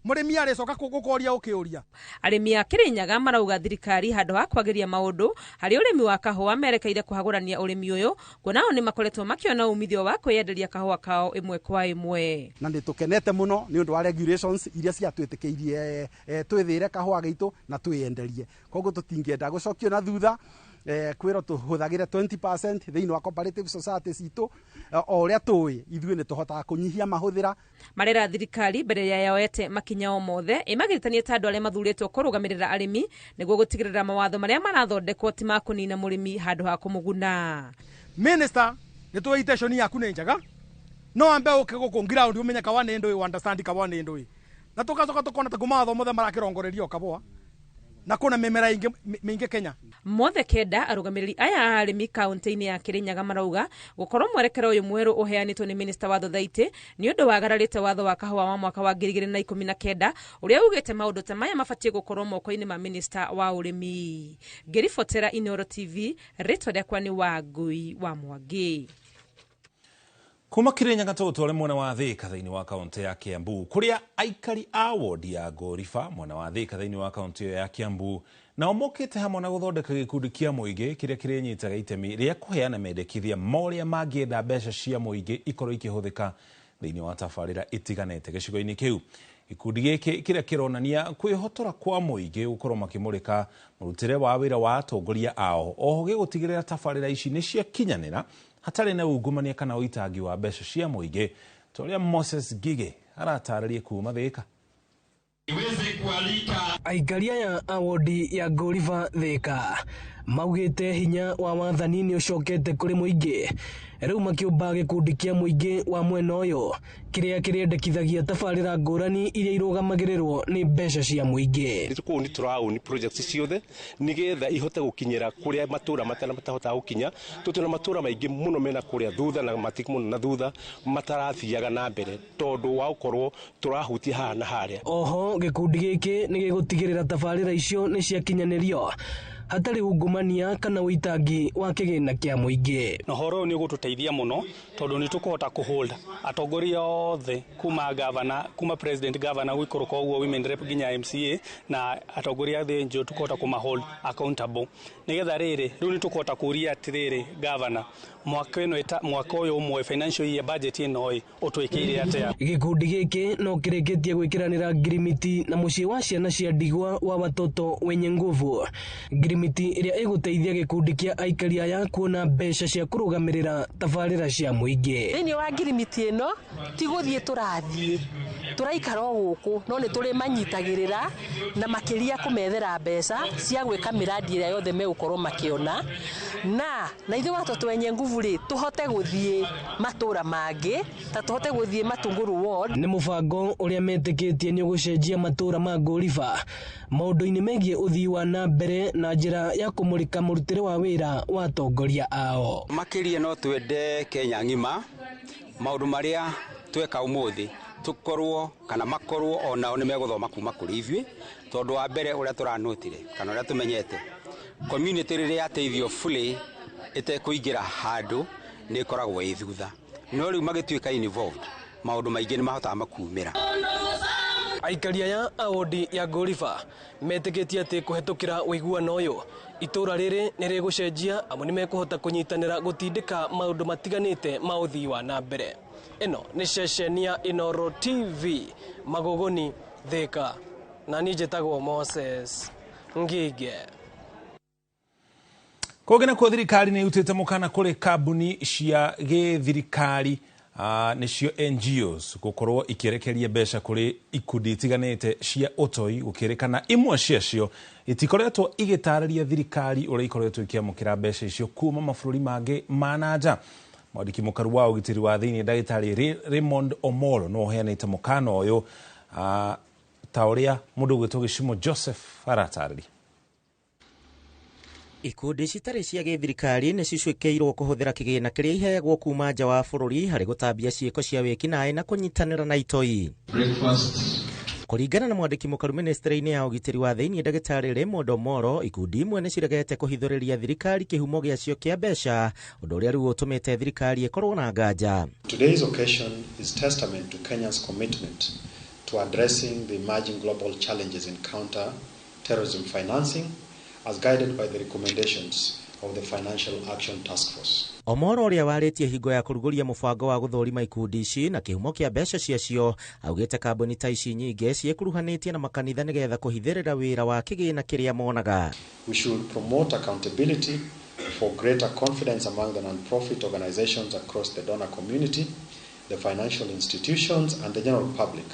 Mũrĩmi arĩcoka gũkũria ũkĩũria. Arĩmi a Kĩrĩnyaga marauga thirikari handũ ha kwagĩria maũndũ harĩ ũrĩmi wa kahũa merekeire kũhagũrania ũrĩmi ũyũ, kuona o nĩ makoretwo makĩona umithio wa kwĩyenderia kahũa kao ĩmwe kwa ĩmwe. Na nĩ tũkenete mũno nĩ ũndũ wa regulations iria ciatwĩtĩkĩirie twĩthĩre kahũa gaitũ na twĩyenderie. Koguo tũtingĩenda gũcokio na thutha. Kwĩrwo tũhũthagĩre 20% thĩinĩ wa cooperative society citũ, o ũrĩa tũĩ ithuĩ nĩ tũhotaga kũnyihia mahũthĩra. Marera thirikari mbere ya yoete makinya o mothe ĩmagiritanie ta andũ arĩa mathurĩtwo kũrũgamĩrĩra arĩmi nĩguo gũtigĩrĩra mawatho marĩa marathondekwo ti ma kũnina mũrĩmi handũ ha kũmũguna. Minister, nĩ tũĩ intention yaku nĩ njega, no ambe ũke gũkũ ground ũmenye kawa nĩ ndũĩ, understand kawa nĩ ndũĩ, na tũgacoka tũkona ta kuma watho mothe marakĩrongorerio kaboa na kuna mĩmera ĩngĩ mĩingĩ Kenya. Mothe kenda arũgamĩrĩri aya a arĩmi kaunti-inĩ ya Kirinyaga marauga gũkorwo mwerekero ũyũ mwerũ ũheanĩtwo nĩ minista wa thothaitĩ nĩ ũndũ wagararĩte watho wa kahũa wa mwaka wa 2019 ũrĩa ugĩte maũndũ ta maya mabatiĩ gũkorwo moko-inĩ ma minista wa ũrĩmi. Ngĩribotera Inooro TV, rĩtwa rĩakwa nĩ Wangui wa Mwangi. Kuma Kirinyaga tũgũtware mwena wa Thika thĩinĩ wa kaunti ya Kiambu kũrĩa aikari a wodi ya Ngoriba mwena wa Thika thĩinĩ wa kaunti ĩyo ya Kiambu nao mokĩte hamwe na gũthondeka gĩkundi kĩa mũingĩ kĩrĩa kĩrĩnyitaga itemi rĩa kũheana mendekithia ma ũrĩa mangĩenda mbeca cia mũingĩ ikorwo ikĩhũthĩka thĩinĩ wa tabarĩra itiganĩte gĩcigo-inĩ kĩu. Gĩkundi gĩkĩ kĩrĩa kĩronania kwĩhotora kwa mũingĩ gũkorwo makĩmũrĩka mũrutĩre wa wĩra wa atongoria ao, oho gĩgũtigĩrĩra tabarĩra ici nĩ ciakinyanĩra hatarĩ na ungumania kana ũitangi wa mbeca cia mũingĩ, ta ũrĩa Moses Ngige aratarĩria kuma Thika. Aikari aya a wodi ya Ngoriba Thika maugĩte hinya wa wathani nĩ ũcokete kũrĩ mũingĩ, rĩu makĩũmba gĩkundi kĩa mũingĩ wa mwena ũyũ kĩrĩa kĩrĩendekithagia tabarĩra ngũrani iria irũgamagĩrĩrwo nĩ mbeca cia mũingĩ. Kũu nĩ tũraũni projects ciothe nĩgetha ihote gũkinyĩra kũrĩa matũra matahotaga gũkinya, tondũ na matũra maingĩ mũno mena kũrĩa thutha na matik mũno na thutha matarathiaga na mbere tondũ wa gũkorwo tũrahutia haha na harĩa. Oho gĩkundi gĩkĩ nĩ gĩgũtigĩrĩra tabarĩra icio nĩ ciakinyanĩrio hatarĩ ungumania kana ũitangi wa kĩgĩna kĩa mũingĩ. Na ũhoro ũyũ nĩ ũgũtũteithia mũno tondũ nĩ tũkũhota kũhold atongoria othe kuma governor, kuma president, governor gũikũrũka ũguo women rep nginya MCA na atongoria a thĩ njũ tũkũhota kũma hold accountable nĩgetha rĩrĩ rĩu nĩ tũkũhota kũria atĩrĩrĩ governor mwaka ũyũ ũmwe financial year budget ĩno ĩ ũtwĩkĩire atĩa. Gĩkundi gĩkĩ no kĩrĩkĩtie gwĩkĩranĩra ngirimiti na mũciĩ wa ciana cia ndigwa wa watoto wenye nguvu, ngirimiti ĩrĩa ĩgũteithia gĩkundi kĩa aikari aya kuona mbeca cia kũrũgamĩrĩra tabarĩra cia mũingĩ. Thĩinĩ wa ngirimiti ĩno ti gũthiĩ tũrathiĩ, tũraikara o gũkũ no nĩ tũrĩmanyitagĩrĩra na makĩria kũmethera mbeca cia gwĩka mĩradi ĩrĩa yothe megũkorwo makĩona, na ithuĩ watoto wenye nguvu rĩ tũhote gũthiĩ matũra mangĩ ta tũhote gũthiĩ Matunguru ward. Nĩ mũbango ũrĩa metĩkĩtie nĩ ũgũcenjia matũra ma Ngoriba maũndũ-inĩ megiĩ ũthii wa na mbere na njĩra ya kũmũrĩka mũrutĩre wa wĩra wa atongoria ao. Makĩria no twende Kenya ng'ima maũndũ marĩa tweka ũmũthĩ tukorwo kana makorwo onao nĩ megũthoma kuma kũrĩ ithuĩ, tondũ wa mbere ũrĩa tũranotire kana ũrĩa tũmenyete community rĩrĩa yateithio fully ĩtekũingĩra handũ nĩ ĩkoragwo ĩ thutha, no rĩu magĩtuĩka involved maũndũ maingĩ nĩ mahotaga makumĩra. Aikari aya a wodi ya Ngoriba metĩkĩtie atĩ kũhetũkĩra ũiguano ũyũ itũra rĩrĩ nĩ rĩgũcenjia amu nĩ mekũhota kũnyitanĩra gũtindĩka maũndũ matiganĩte ma ũthii wa na mbere. Ĩno nĩ ceceni ya Inooro TV Magogoni Thika, na niĩ njĩtagwo Moses Ngige. Kũngĩ nakuo thirikari nĩ ĩrutĩte mũkana kũrĩ kambuni cia gĩthirikari nĩcio NGOs gũkorwo ikĩrekeria mbeca kũrĩ ikundi itiganĩte cia ũtoi, gũkĩrĩkana imwe ciacio itikoretwo igĩtarĩria thirikari ũrĩa ikoretwo ikĩamũkĩra mbeca icio kuma mabũrũri mangĩ ma na nja. Mwandĩki mũkaru wa ũgitĩri wa thĩinĩ ndagĩtarĩ Raymond Omolo no ũheanĩte mũkana ũyũ ta ũrĩa mũndũ ũgwĩtwo Gĩcumo Joseph aratarĩria. Ikundi citarĩ cia gĩthirikari nĩ cicuĩkĩirwo kũhũthĩra kĩgĩna kĩrĩa iheagwo kuma nja wa bũrũri harĩ gũtambia ciĩko cia wĩkinaĩ na kũnyitanĩra na itoi. Kũringana na mwandĩki mũkaru ministry-inĩ ya ũgitĩri wa thĩinĩ ndagĩtarĩ Raymond Omolo, ikundi imwe nĩ ciregete kũhithũrĩria thirikari kĩhumo gĩacio kĩa mbeca, ũndũ ũrĩa rĩu ũtũmĩte thirikari ĩkorwo na nganja. Today's occasion is testament to Kenya's commitment to addressing the emerging global challenges in counter terrorism financing as guided by the recommendations of the Financial Action Task Force. Omoro ũrĩa warĩtie hingo ya kũrugũria mũbango wa gũthũrima ikundi ici na kĩhumo kĩa mbeca ciacio augĩte kambuni ta ici nyingĩ ciĩkuruhanĩtie na makanitha nĩgetha kũhithĩrĩra wĩra wa kĩgĩna kĩrĩa monaga. We should promote accountability for greater confidence among the non-profit organizations across the donor community, the financial institutions and the general public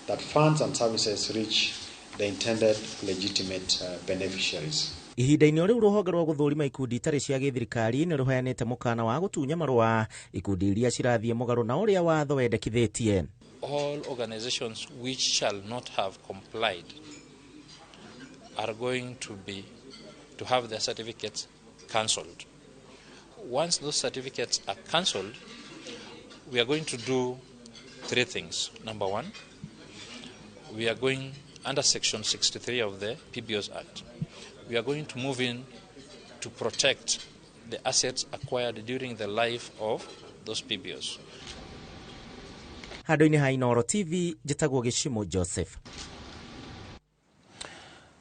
that funds and services reach the intended legitimate beneficiaries. Ihinda-inĩ rĩu rũhonge rwa gũthũrima ikundi itarĩ cia gĩthirikari nĩ rũheanĩte mũkana wa gũtunya marũa ikundi iria cirathiĩ mũgarũ na ũrĩa watho wendekithĩtie. All organizations which shall not have complied are going to have their certificates cancelled. Once those certificates are cancelled, we are going to do three things. Number one, we are going under Section 63 of the PBOs Act. We are going to move in to protect the assets acquired during the life of those PBOs. Handũ-inĩ ha Inooro TV, njĩtagwo Gĩcimo Joseph.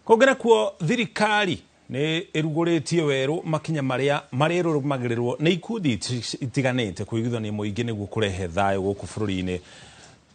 Kũngĩ kuo thirikari nĩ ĩrugũrĩtie werũ makinya marĩa marĩrũmagĩrĩrwo nĩ ikundi itiganĩte kũiguithania mũingĩ nĩguo kũrehe thayũ gũkũ bũrũri-inĩ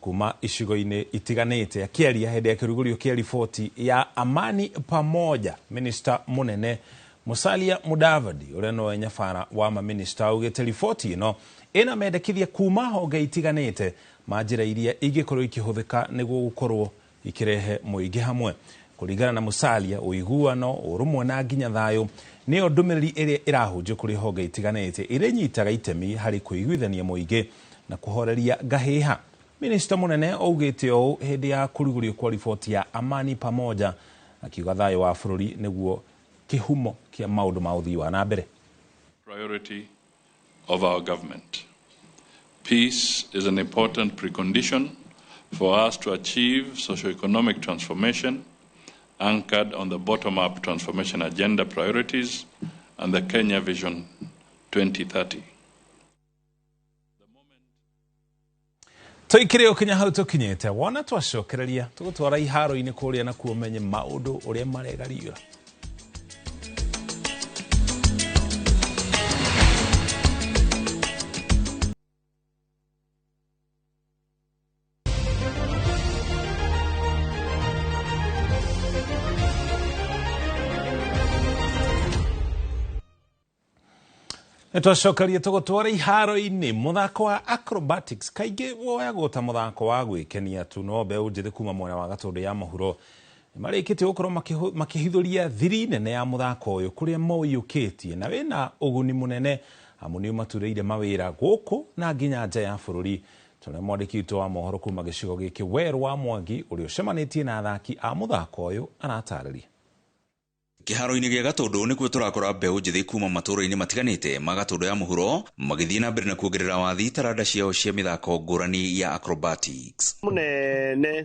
kuma icigo-inĩ itiganĩte. Akĩaria hĩndĩ ya kĩrugũrio kĩa riboti ya Amani Pamoja, Minista mũnene Musalia Mudavadi ũrĩa nowe nyabara wa maminista augĩte riboti ĩno ĩna mendekithia kuma honge itiganĩte ma njĩra iria ingĩkorwo ikĩhũthĩka nĩguo gũkorwo ikĩrehe mũingĩ hamwe. Kũringana na Musalia, ũiguano, ũrũmwe na nginya thayũ nĩyo ndũmĩrĩri ĩrĩa ĩrahunjio kũrĩ honge itiganĩte ĩrĩa ĩnyitaga itemi harĩ kũiguithania mũingĩ na kũhoreria ngahĩha. Minista mũnene augĩte ũũ hĩndĩ ya kũrugũrio kwa riboti ya Amani Pamoja, akiuga thayũ wa bũrũri nĩguo kĩhumo kĩa maũndũ ma ũthii wa na mbere. Priority of our government. Peace is an important precondition for us to achieve socio-economic transformation anchored on the bottom-up transformation agenda priorities and the Kenya Vision 2030. Tũikire ũkinya hau tũkinyĩte wona twacokereria tũgũtwara iharo-inĩ kũrĩa na kuo menye maũndũ ũrĩa maregariũra. Nĩtwacokeria tũgũtwara iharo-inĩ. Mũthako wa acrobatics kaingĩ woyagwo ta mũthako wa gwĩkenia tu, no mbeũ njĩthĩ kuma mwena wa Gatũndũ ya mũhuro nĩmarĩkĩtie gũkorwo makĩhithũria thiri nene ya mũthako ũyũ kũrĩa maũiyũkĩtie na wĩna ũguni mũnene amu nĩ ũmaturĩire mawĩra gũkũ na nginya nja ya bũrũri. Tũrĩa mwandĩki witũ wa mohoro kuma gĩcigo gĩkĩ Werũ wa Mwangi ũrĩa ũcemanĩtie na athaki a mũthako ũyũ aratarĩria. Kĩharo-inĩ gĩa Gatũndũ nĩkuo tũrakora mbeũ njĩthĩ kuma matũũra-inĩ matiganĩte ma Gatũndũ ya mũhuro magĩthiĩ na mbere na kuongerera wathi taranda ciao cia mĩthako ngũrani ya acrobatics. Mũnene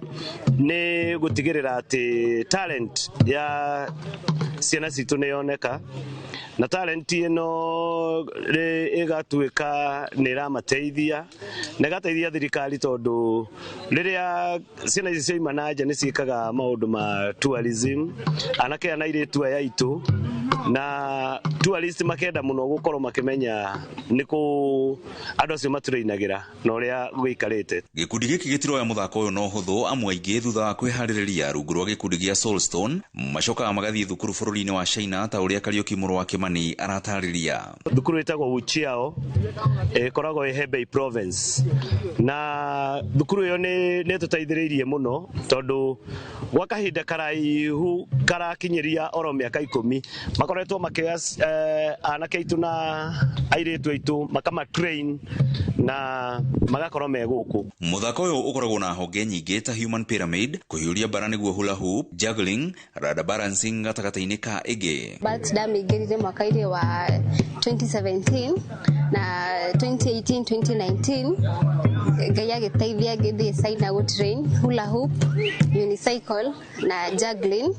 nĩ gũtigĩrĩra atĩ talent ya ciana citũ nĩ yoneka, na talent ĩno ĩgatuĩka nĩ ĩramateithia na ĩgateithia thirikari, tondũ rĩrĩa ciana ici cioima na nja nĩ ciĩkaga maũndũ ma tourism, anake aya na airĩtu aya aitũ, na tourist makenda mũno gũkorwo makĩmenya nĩ kũ andũ acio matũrĩinagĩra na ũrĩa gũikarĩte. Gĩkundi gĩkĩ gĩtiroya mũthako ũyũ na ũhũthũ, amwe aingĩ thutha wa kwĩharĩrĩria rungu rwa gĩkundi gĩa Soulstone macokaga magathiĩ thukuru bũrũri-inĩ wa China ta ũrĩa Kariũki mũrũ wa Kĩmani aratarĩria. Thukuru ĩtagwo Wuchiao, ĩkoragwo ĩ Hebei province, na thukuru ĩyo nĩ ĩtũteithĩrĩirie mũno tondũ gwa kahinda karaihu karakinyĩria oro mĩaka 10 makoretwo makĩoya anake aitũ na airĩtu aitũ makama train na magakorwo me gũkũ. Mũthako ũyũ ũkoragwo na honge nyingĩ ta human pyramid, kũhiũria mbara nĩguo hula hoop, juggling, rada balancing gatagatĩ-inĩ ka ĩngĩ. But ndamĩingĩrire mwaka-inĩ wa 2017 na 2018 2019 Ngai agĩteithia ngĩthiĩ China gũ train hula hoop, unicycle na juggling.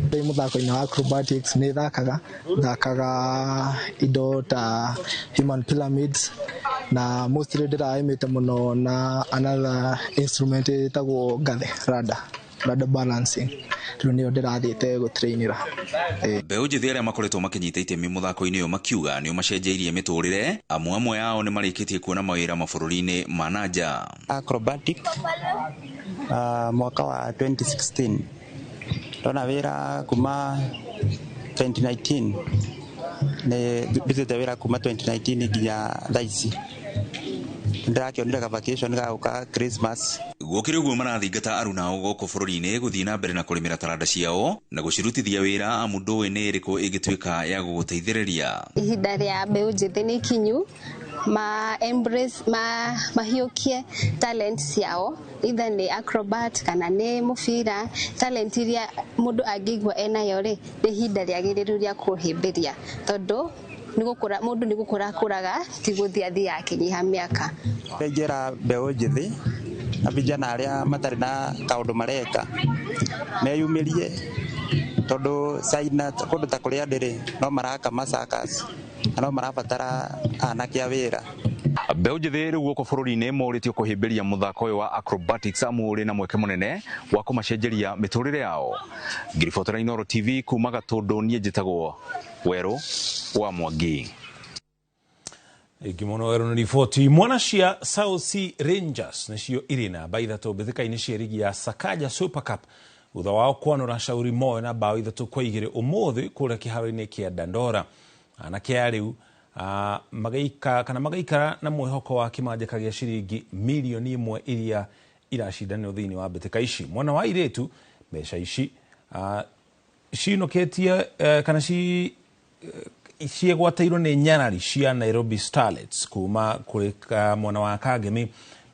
Ndĩ mũthako-inĩ wa acrobatics nĩ thakaga indo ta human pyramids, na mostly ndĩraĩmĩte mũno na another instrument ĩtagwo ngathe rada. ladder balancing rĩu nĩyo ndĩrathiĩte gũtrainĩra. Mbeũ njĩthĩ arĩa makoretwo makĩnyita itemi mũthako-inĩ ũyũ makiuga nĩ ũmacenjeirie mĩtũrĩre, amu amwe ao nĩ marĩkĩtie kuona mawĩra mabũrũri-inĩ ma na nja. Acrobatic mwaka wa 2016 ndona wĩra kuma 2019, nĩ ndutĩte wĩra kuma 2019 nginya thaa ici. Ndĩrakĩonire ka vacation ga gũka Christmas. Gũkĩrĩ ũguo, marathingata arunao gũkũ bũrũri-inĩ gũthiĩ na mbere na kũrĩmĩra taranda ciao na gũcirutithia wĩra, amu ndũĩ nĩ ĩrĩkũ ĩngĩtuĩka ya gũgũteithĩrĩria. Ihinda rĩa mbeũ njĩthĩ nĩ ikinyu ma embrace, ma mahiũkie talent ciao, either nĩ acrobat kana nĩ mũbira. Talent iria mũndũ angĩigua enayo rĩ, nĩ ihinda rĩagĩrĩru rĩa kũhĩmbĩria, tondũ nĩ gũkũra mũndũ nĩ gũkũra akũraga, ti gũthiĩ athiaga akĩnyiha mĩaka. Ingĩra mbeũ njĩthĩ na vijana arĩa matarĩ na kaũndũ mareka meyumĩrie, tondũ China kũndũ ta kũrĩa ndĩrĩ no maraka macircus na no marabatara anake a wĩra. Mbeũ njĩthĩ rĩu gũkũ bũrũri-inĩ morĩtio kũhĩmbĩria mũthako ũyũ wa acrobatics, amu ũrĩ na mweke mũnene wa kũmacenjeria mĩtũrĩre yao. Ngĩribotera Inooro TV kuma Gatũndũ, niĩ njĩtagwo Werũ wa Mwangi. Ĩngĩ mũno werũ nĩ riboti. Mwana cia South C Rangers nĩcio irĩ namba 3 mbĩtĩka-inĩ cia rigi ya Sakaja Super Cup thutha wao kwanũra Shauri Moyo na bao 3-2 ũmũthĩ kũrĩa kĩharo-inĩ kĩa Dandora. Anake aya rĩu magaika kana magaikara na mwĩhoko wa kĩmanjĩka gĩa ciringi mirioni 1 iria iracindanĩrwo thĩinĩ wa mbĩtĩka ici. Mwena wa airĩtu, mbeca ici cinũkĩtie kana ciĩgwatĩirwo nĩ nyarari cia Nairobi Starlets kuma kũrĩ mwena wa Kangemi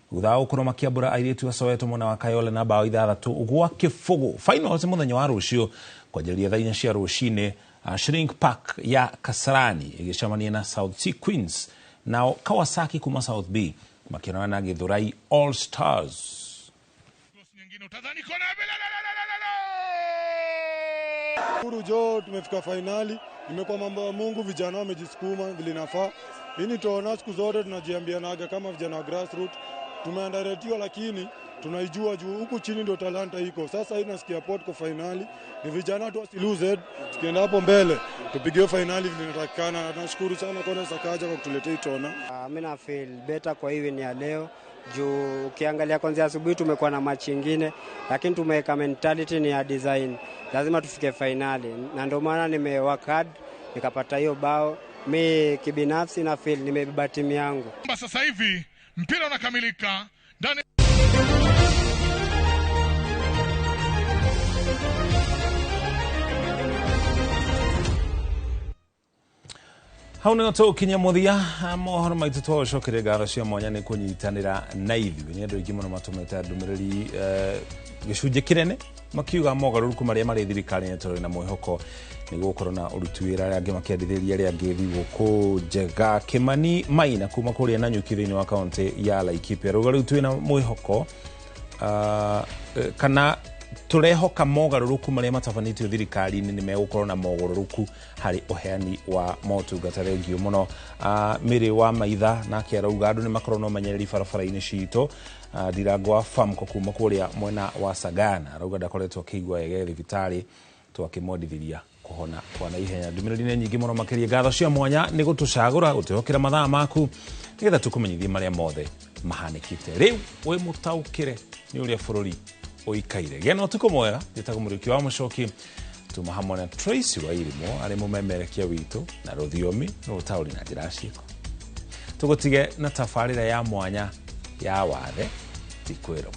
thutha wa gũkorwo makĩambũra airĩtu a Soweto mwena wa Kayole na bao 6-0. Finals mũthenya wa rũciũ kwanjĩrĩria thaa 4 cia rũcinĩ, Shrink Park ya Kasarani ĩgĩcemania na South C Queens, nao Kawasaki kuma South B makĩonana na Githurai All Stars. Shukuru jo, tumefika fainali, imekuwa mambo ya Mungu, vijana wamejisukuma vile inafaa. Hii ni tuona siku zote tunajiambianaga kama vijana wa grassroots, tumeandaretiwa lakini tunaijua juu huku chini ndio talanta iko. Sasa hii nasikia port kwa fainali, ni vijana tu wasilose, tukienda hapo mbele tupige fainali vile inatakikana. Tunashukuru sana kwa Sakaja kwa kutuletea tona. Mimi na feel better kwa hii win ya leo juu ukiangalia kwanza asubuhi tumekuwa na match nyingine, lakini tumeweka mentality ni ya design, lazima tufike finali, na ndio maana nime work hard nikapata hiyo bao. Mi kibinafsi na feel nimebeba timu yangu. Sasa hivi mpira unakamilika ndani. Hau nĩho tũgũkinya mũthia mohoro maitũ. Twagũcokeria ngatho cia mwanya nĩ kũnyitanĩra na ithuĩ. Nĩ andũ aingĩ mũno matũmĩte ndũmĩrĩri, gĩcunjĩ kĩnene makiuga mogarũrũku marĩa marĩ thirikari-inĩ tũrĩ na mwĩhoko nĩ gũkorwo na ũruti wĩra, arĩa angĩ makĩendithĩria arĩa angĩ thigũkũ njega. Kĩmani Maina kuma kũrĩa Nanyuki thĩinĩ wa kaũntĩ ya Laikipia rauga rĩu twĩna mwĩhoko kana tũrehoka mogarũrũku marĩa matabanĩtio thirikari-inĩ nĩ megũkorwo na mogarũrũku harĩ ũheani wa motungata. Thengio mũno. Mĩrĩ wa Maitha nake arauga andũ nĩ makorwo na ũmenyereri barabara-inĩ citũ. Ndirango wa Famco kuma kũrĩa mwena wa Sagana arauga ndakoretwo akĩigua wega thibitarĩ, twakĩmwendithĩria kũhona kwa naihenya. Ndũmĩrĩri nĩ nyingĩ mũno makĩria. Ngatho cia mwanya nĩ gũtũcagũra gũtwĩhokera mathaa maku nĩgetha tũkũmenyithie marĩa mothe mahanĩkĩte. Rĩu wĩ mũtaũkĩre nĩ ũrĩa bũrũri ũikaire. Gĩa na ũtukũ mwega. Njĩtagwo Mũriũki wa Mũcoki, tuma hamwe na Tracy wa Irimo arĩ mũmemerekia witũ na rũthiomi na ũtaũri na njĩra ciĩko. Tũgũtige na tabarĩra ya mwanya ya wathe ti kwĩrwo.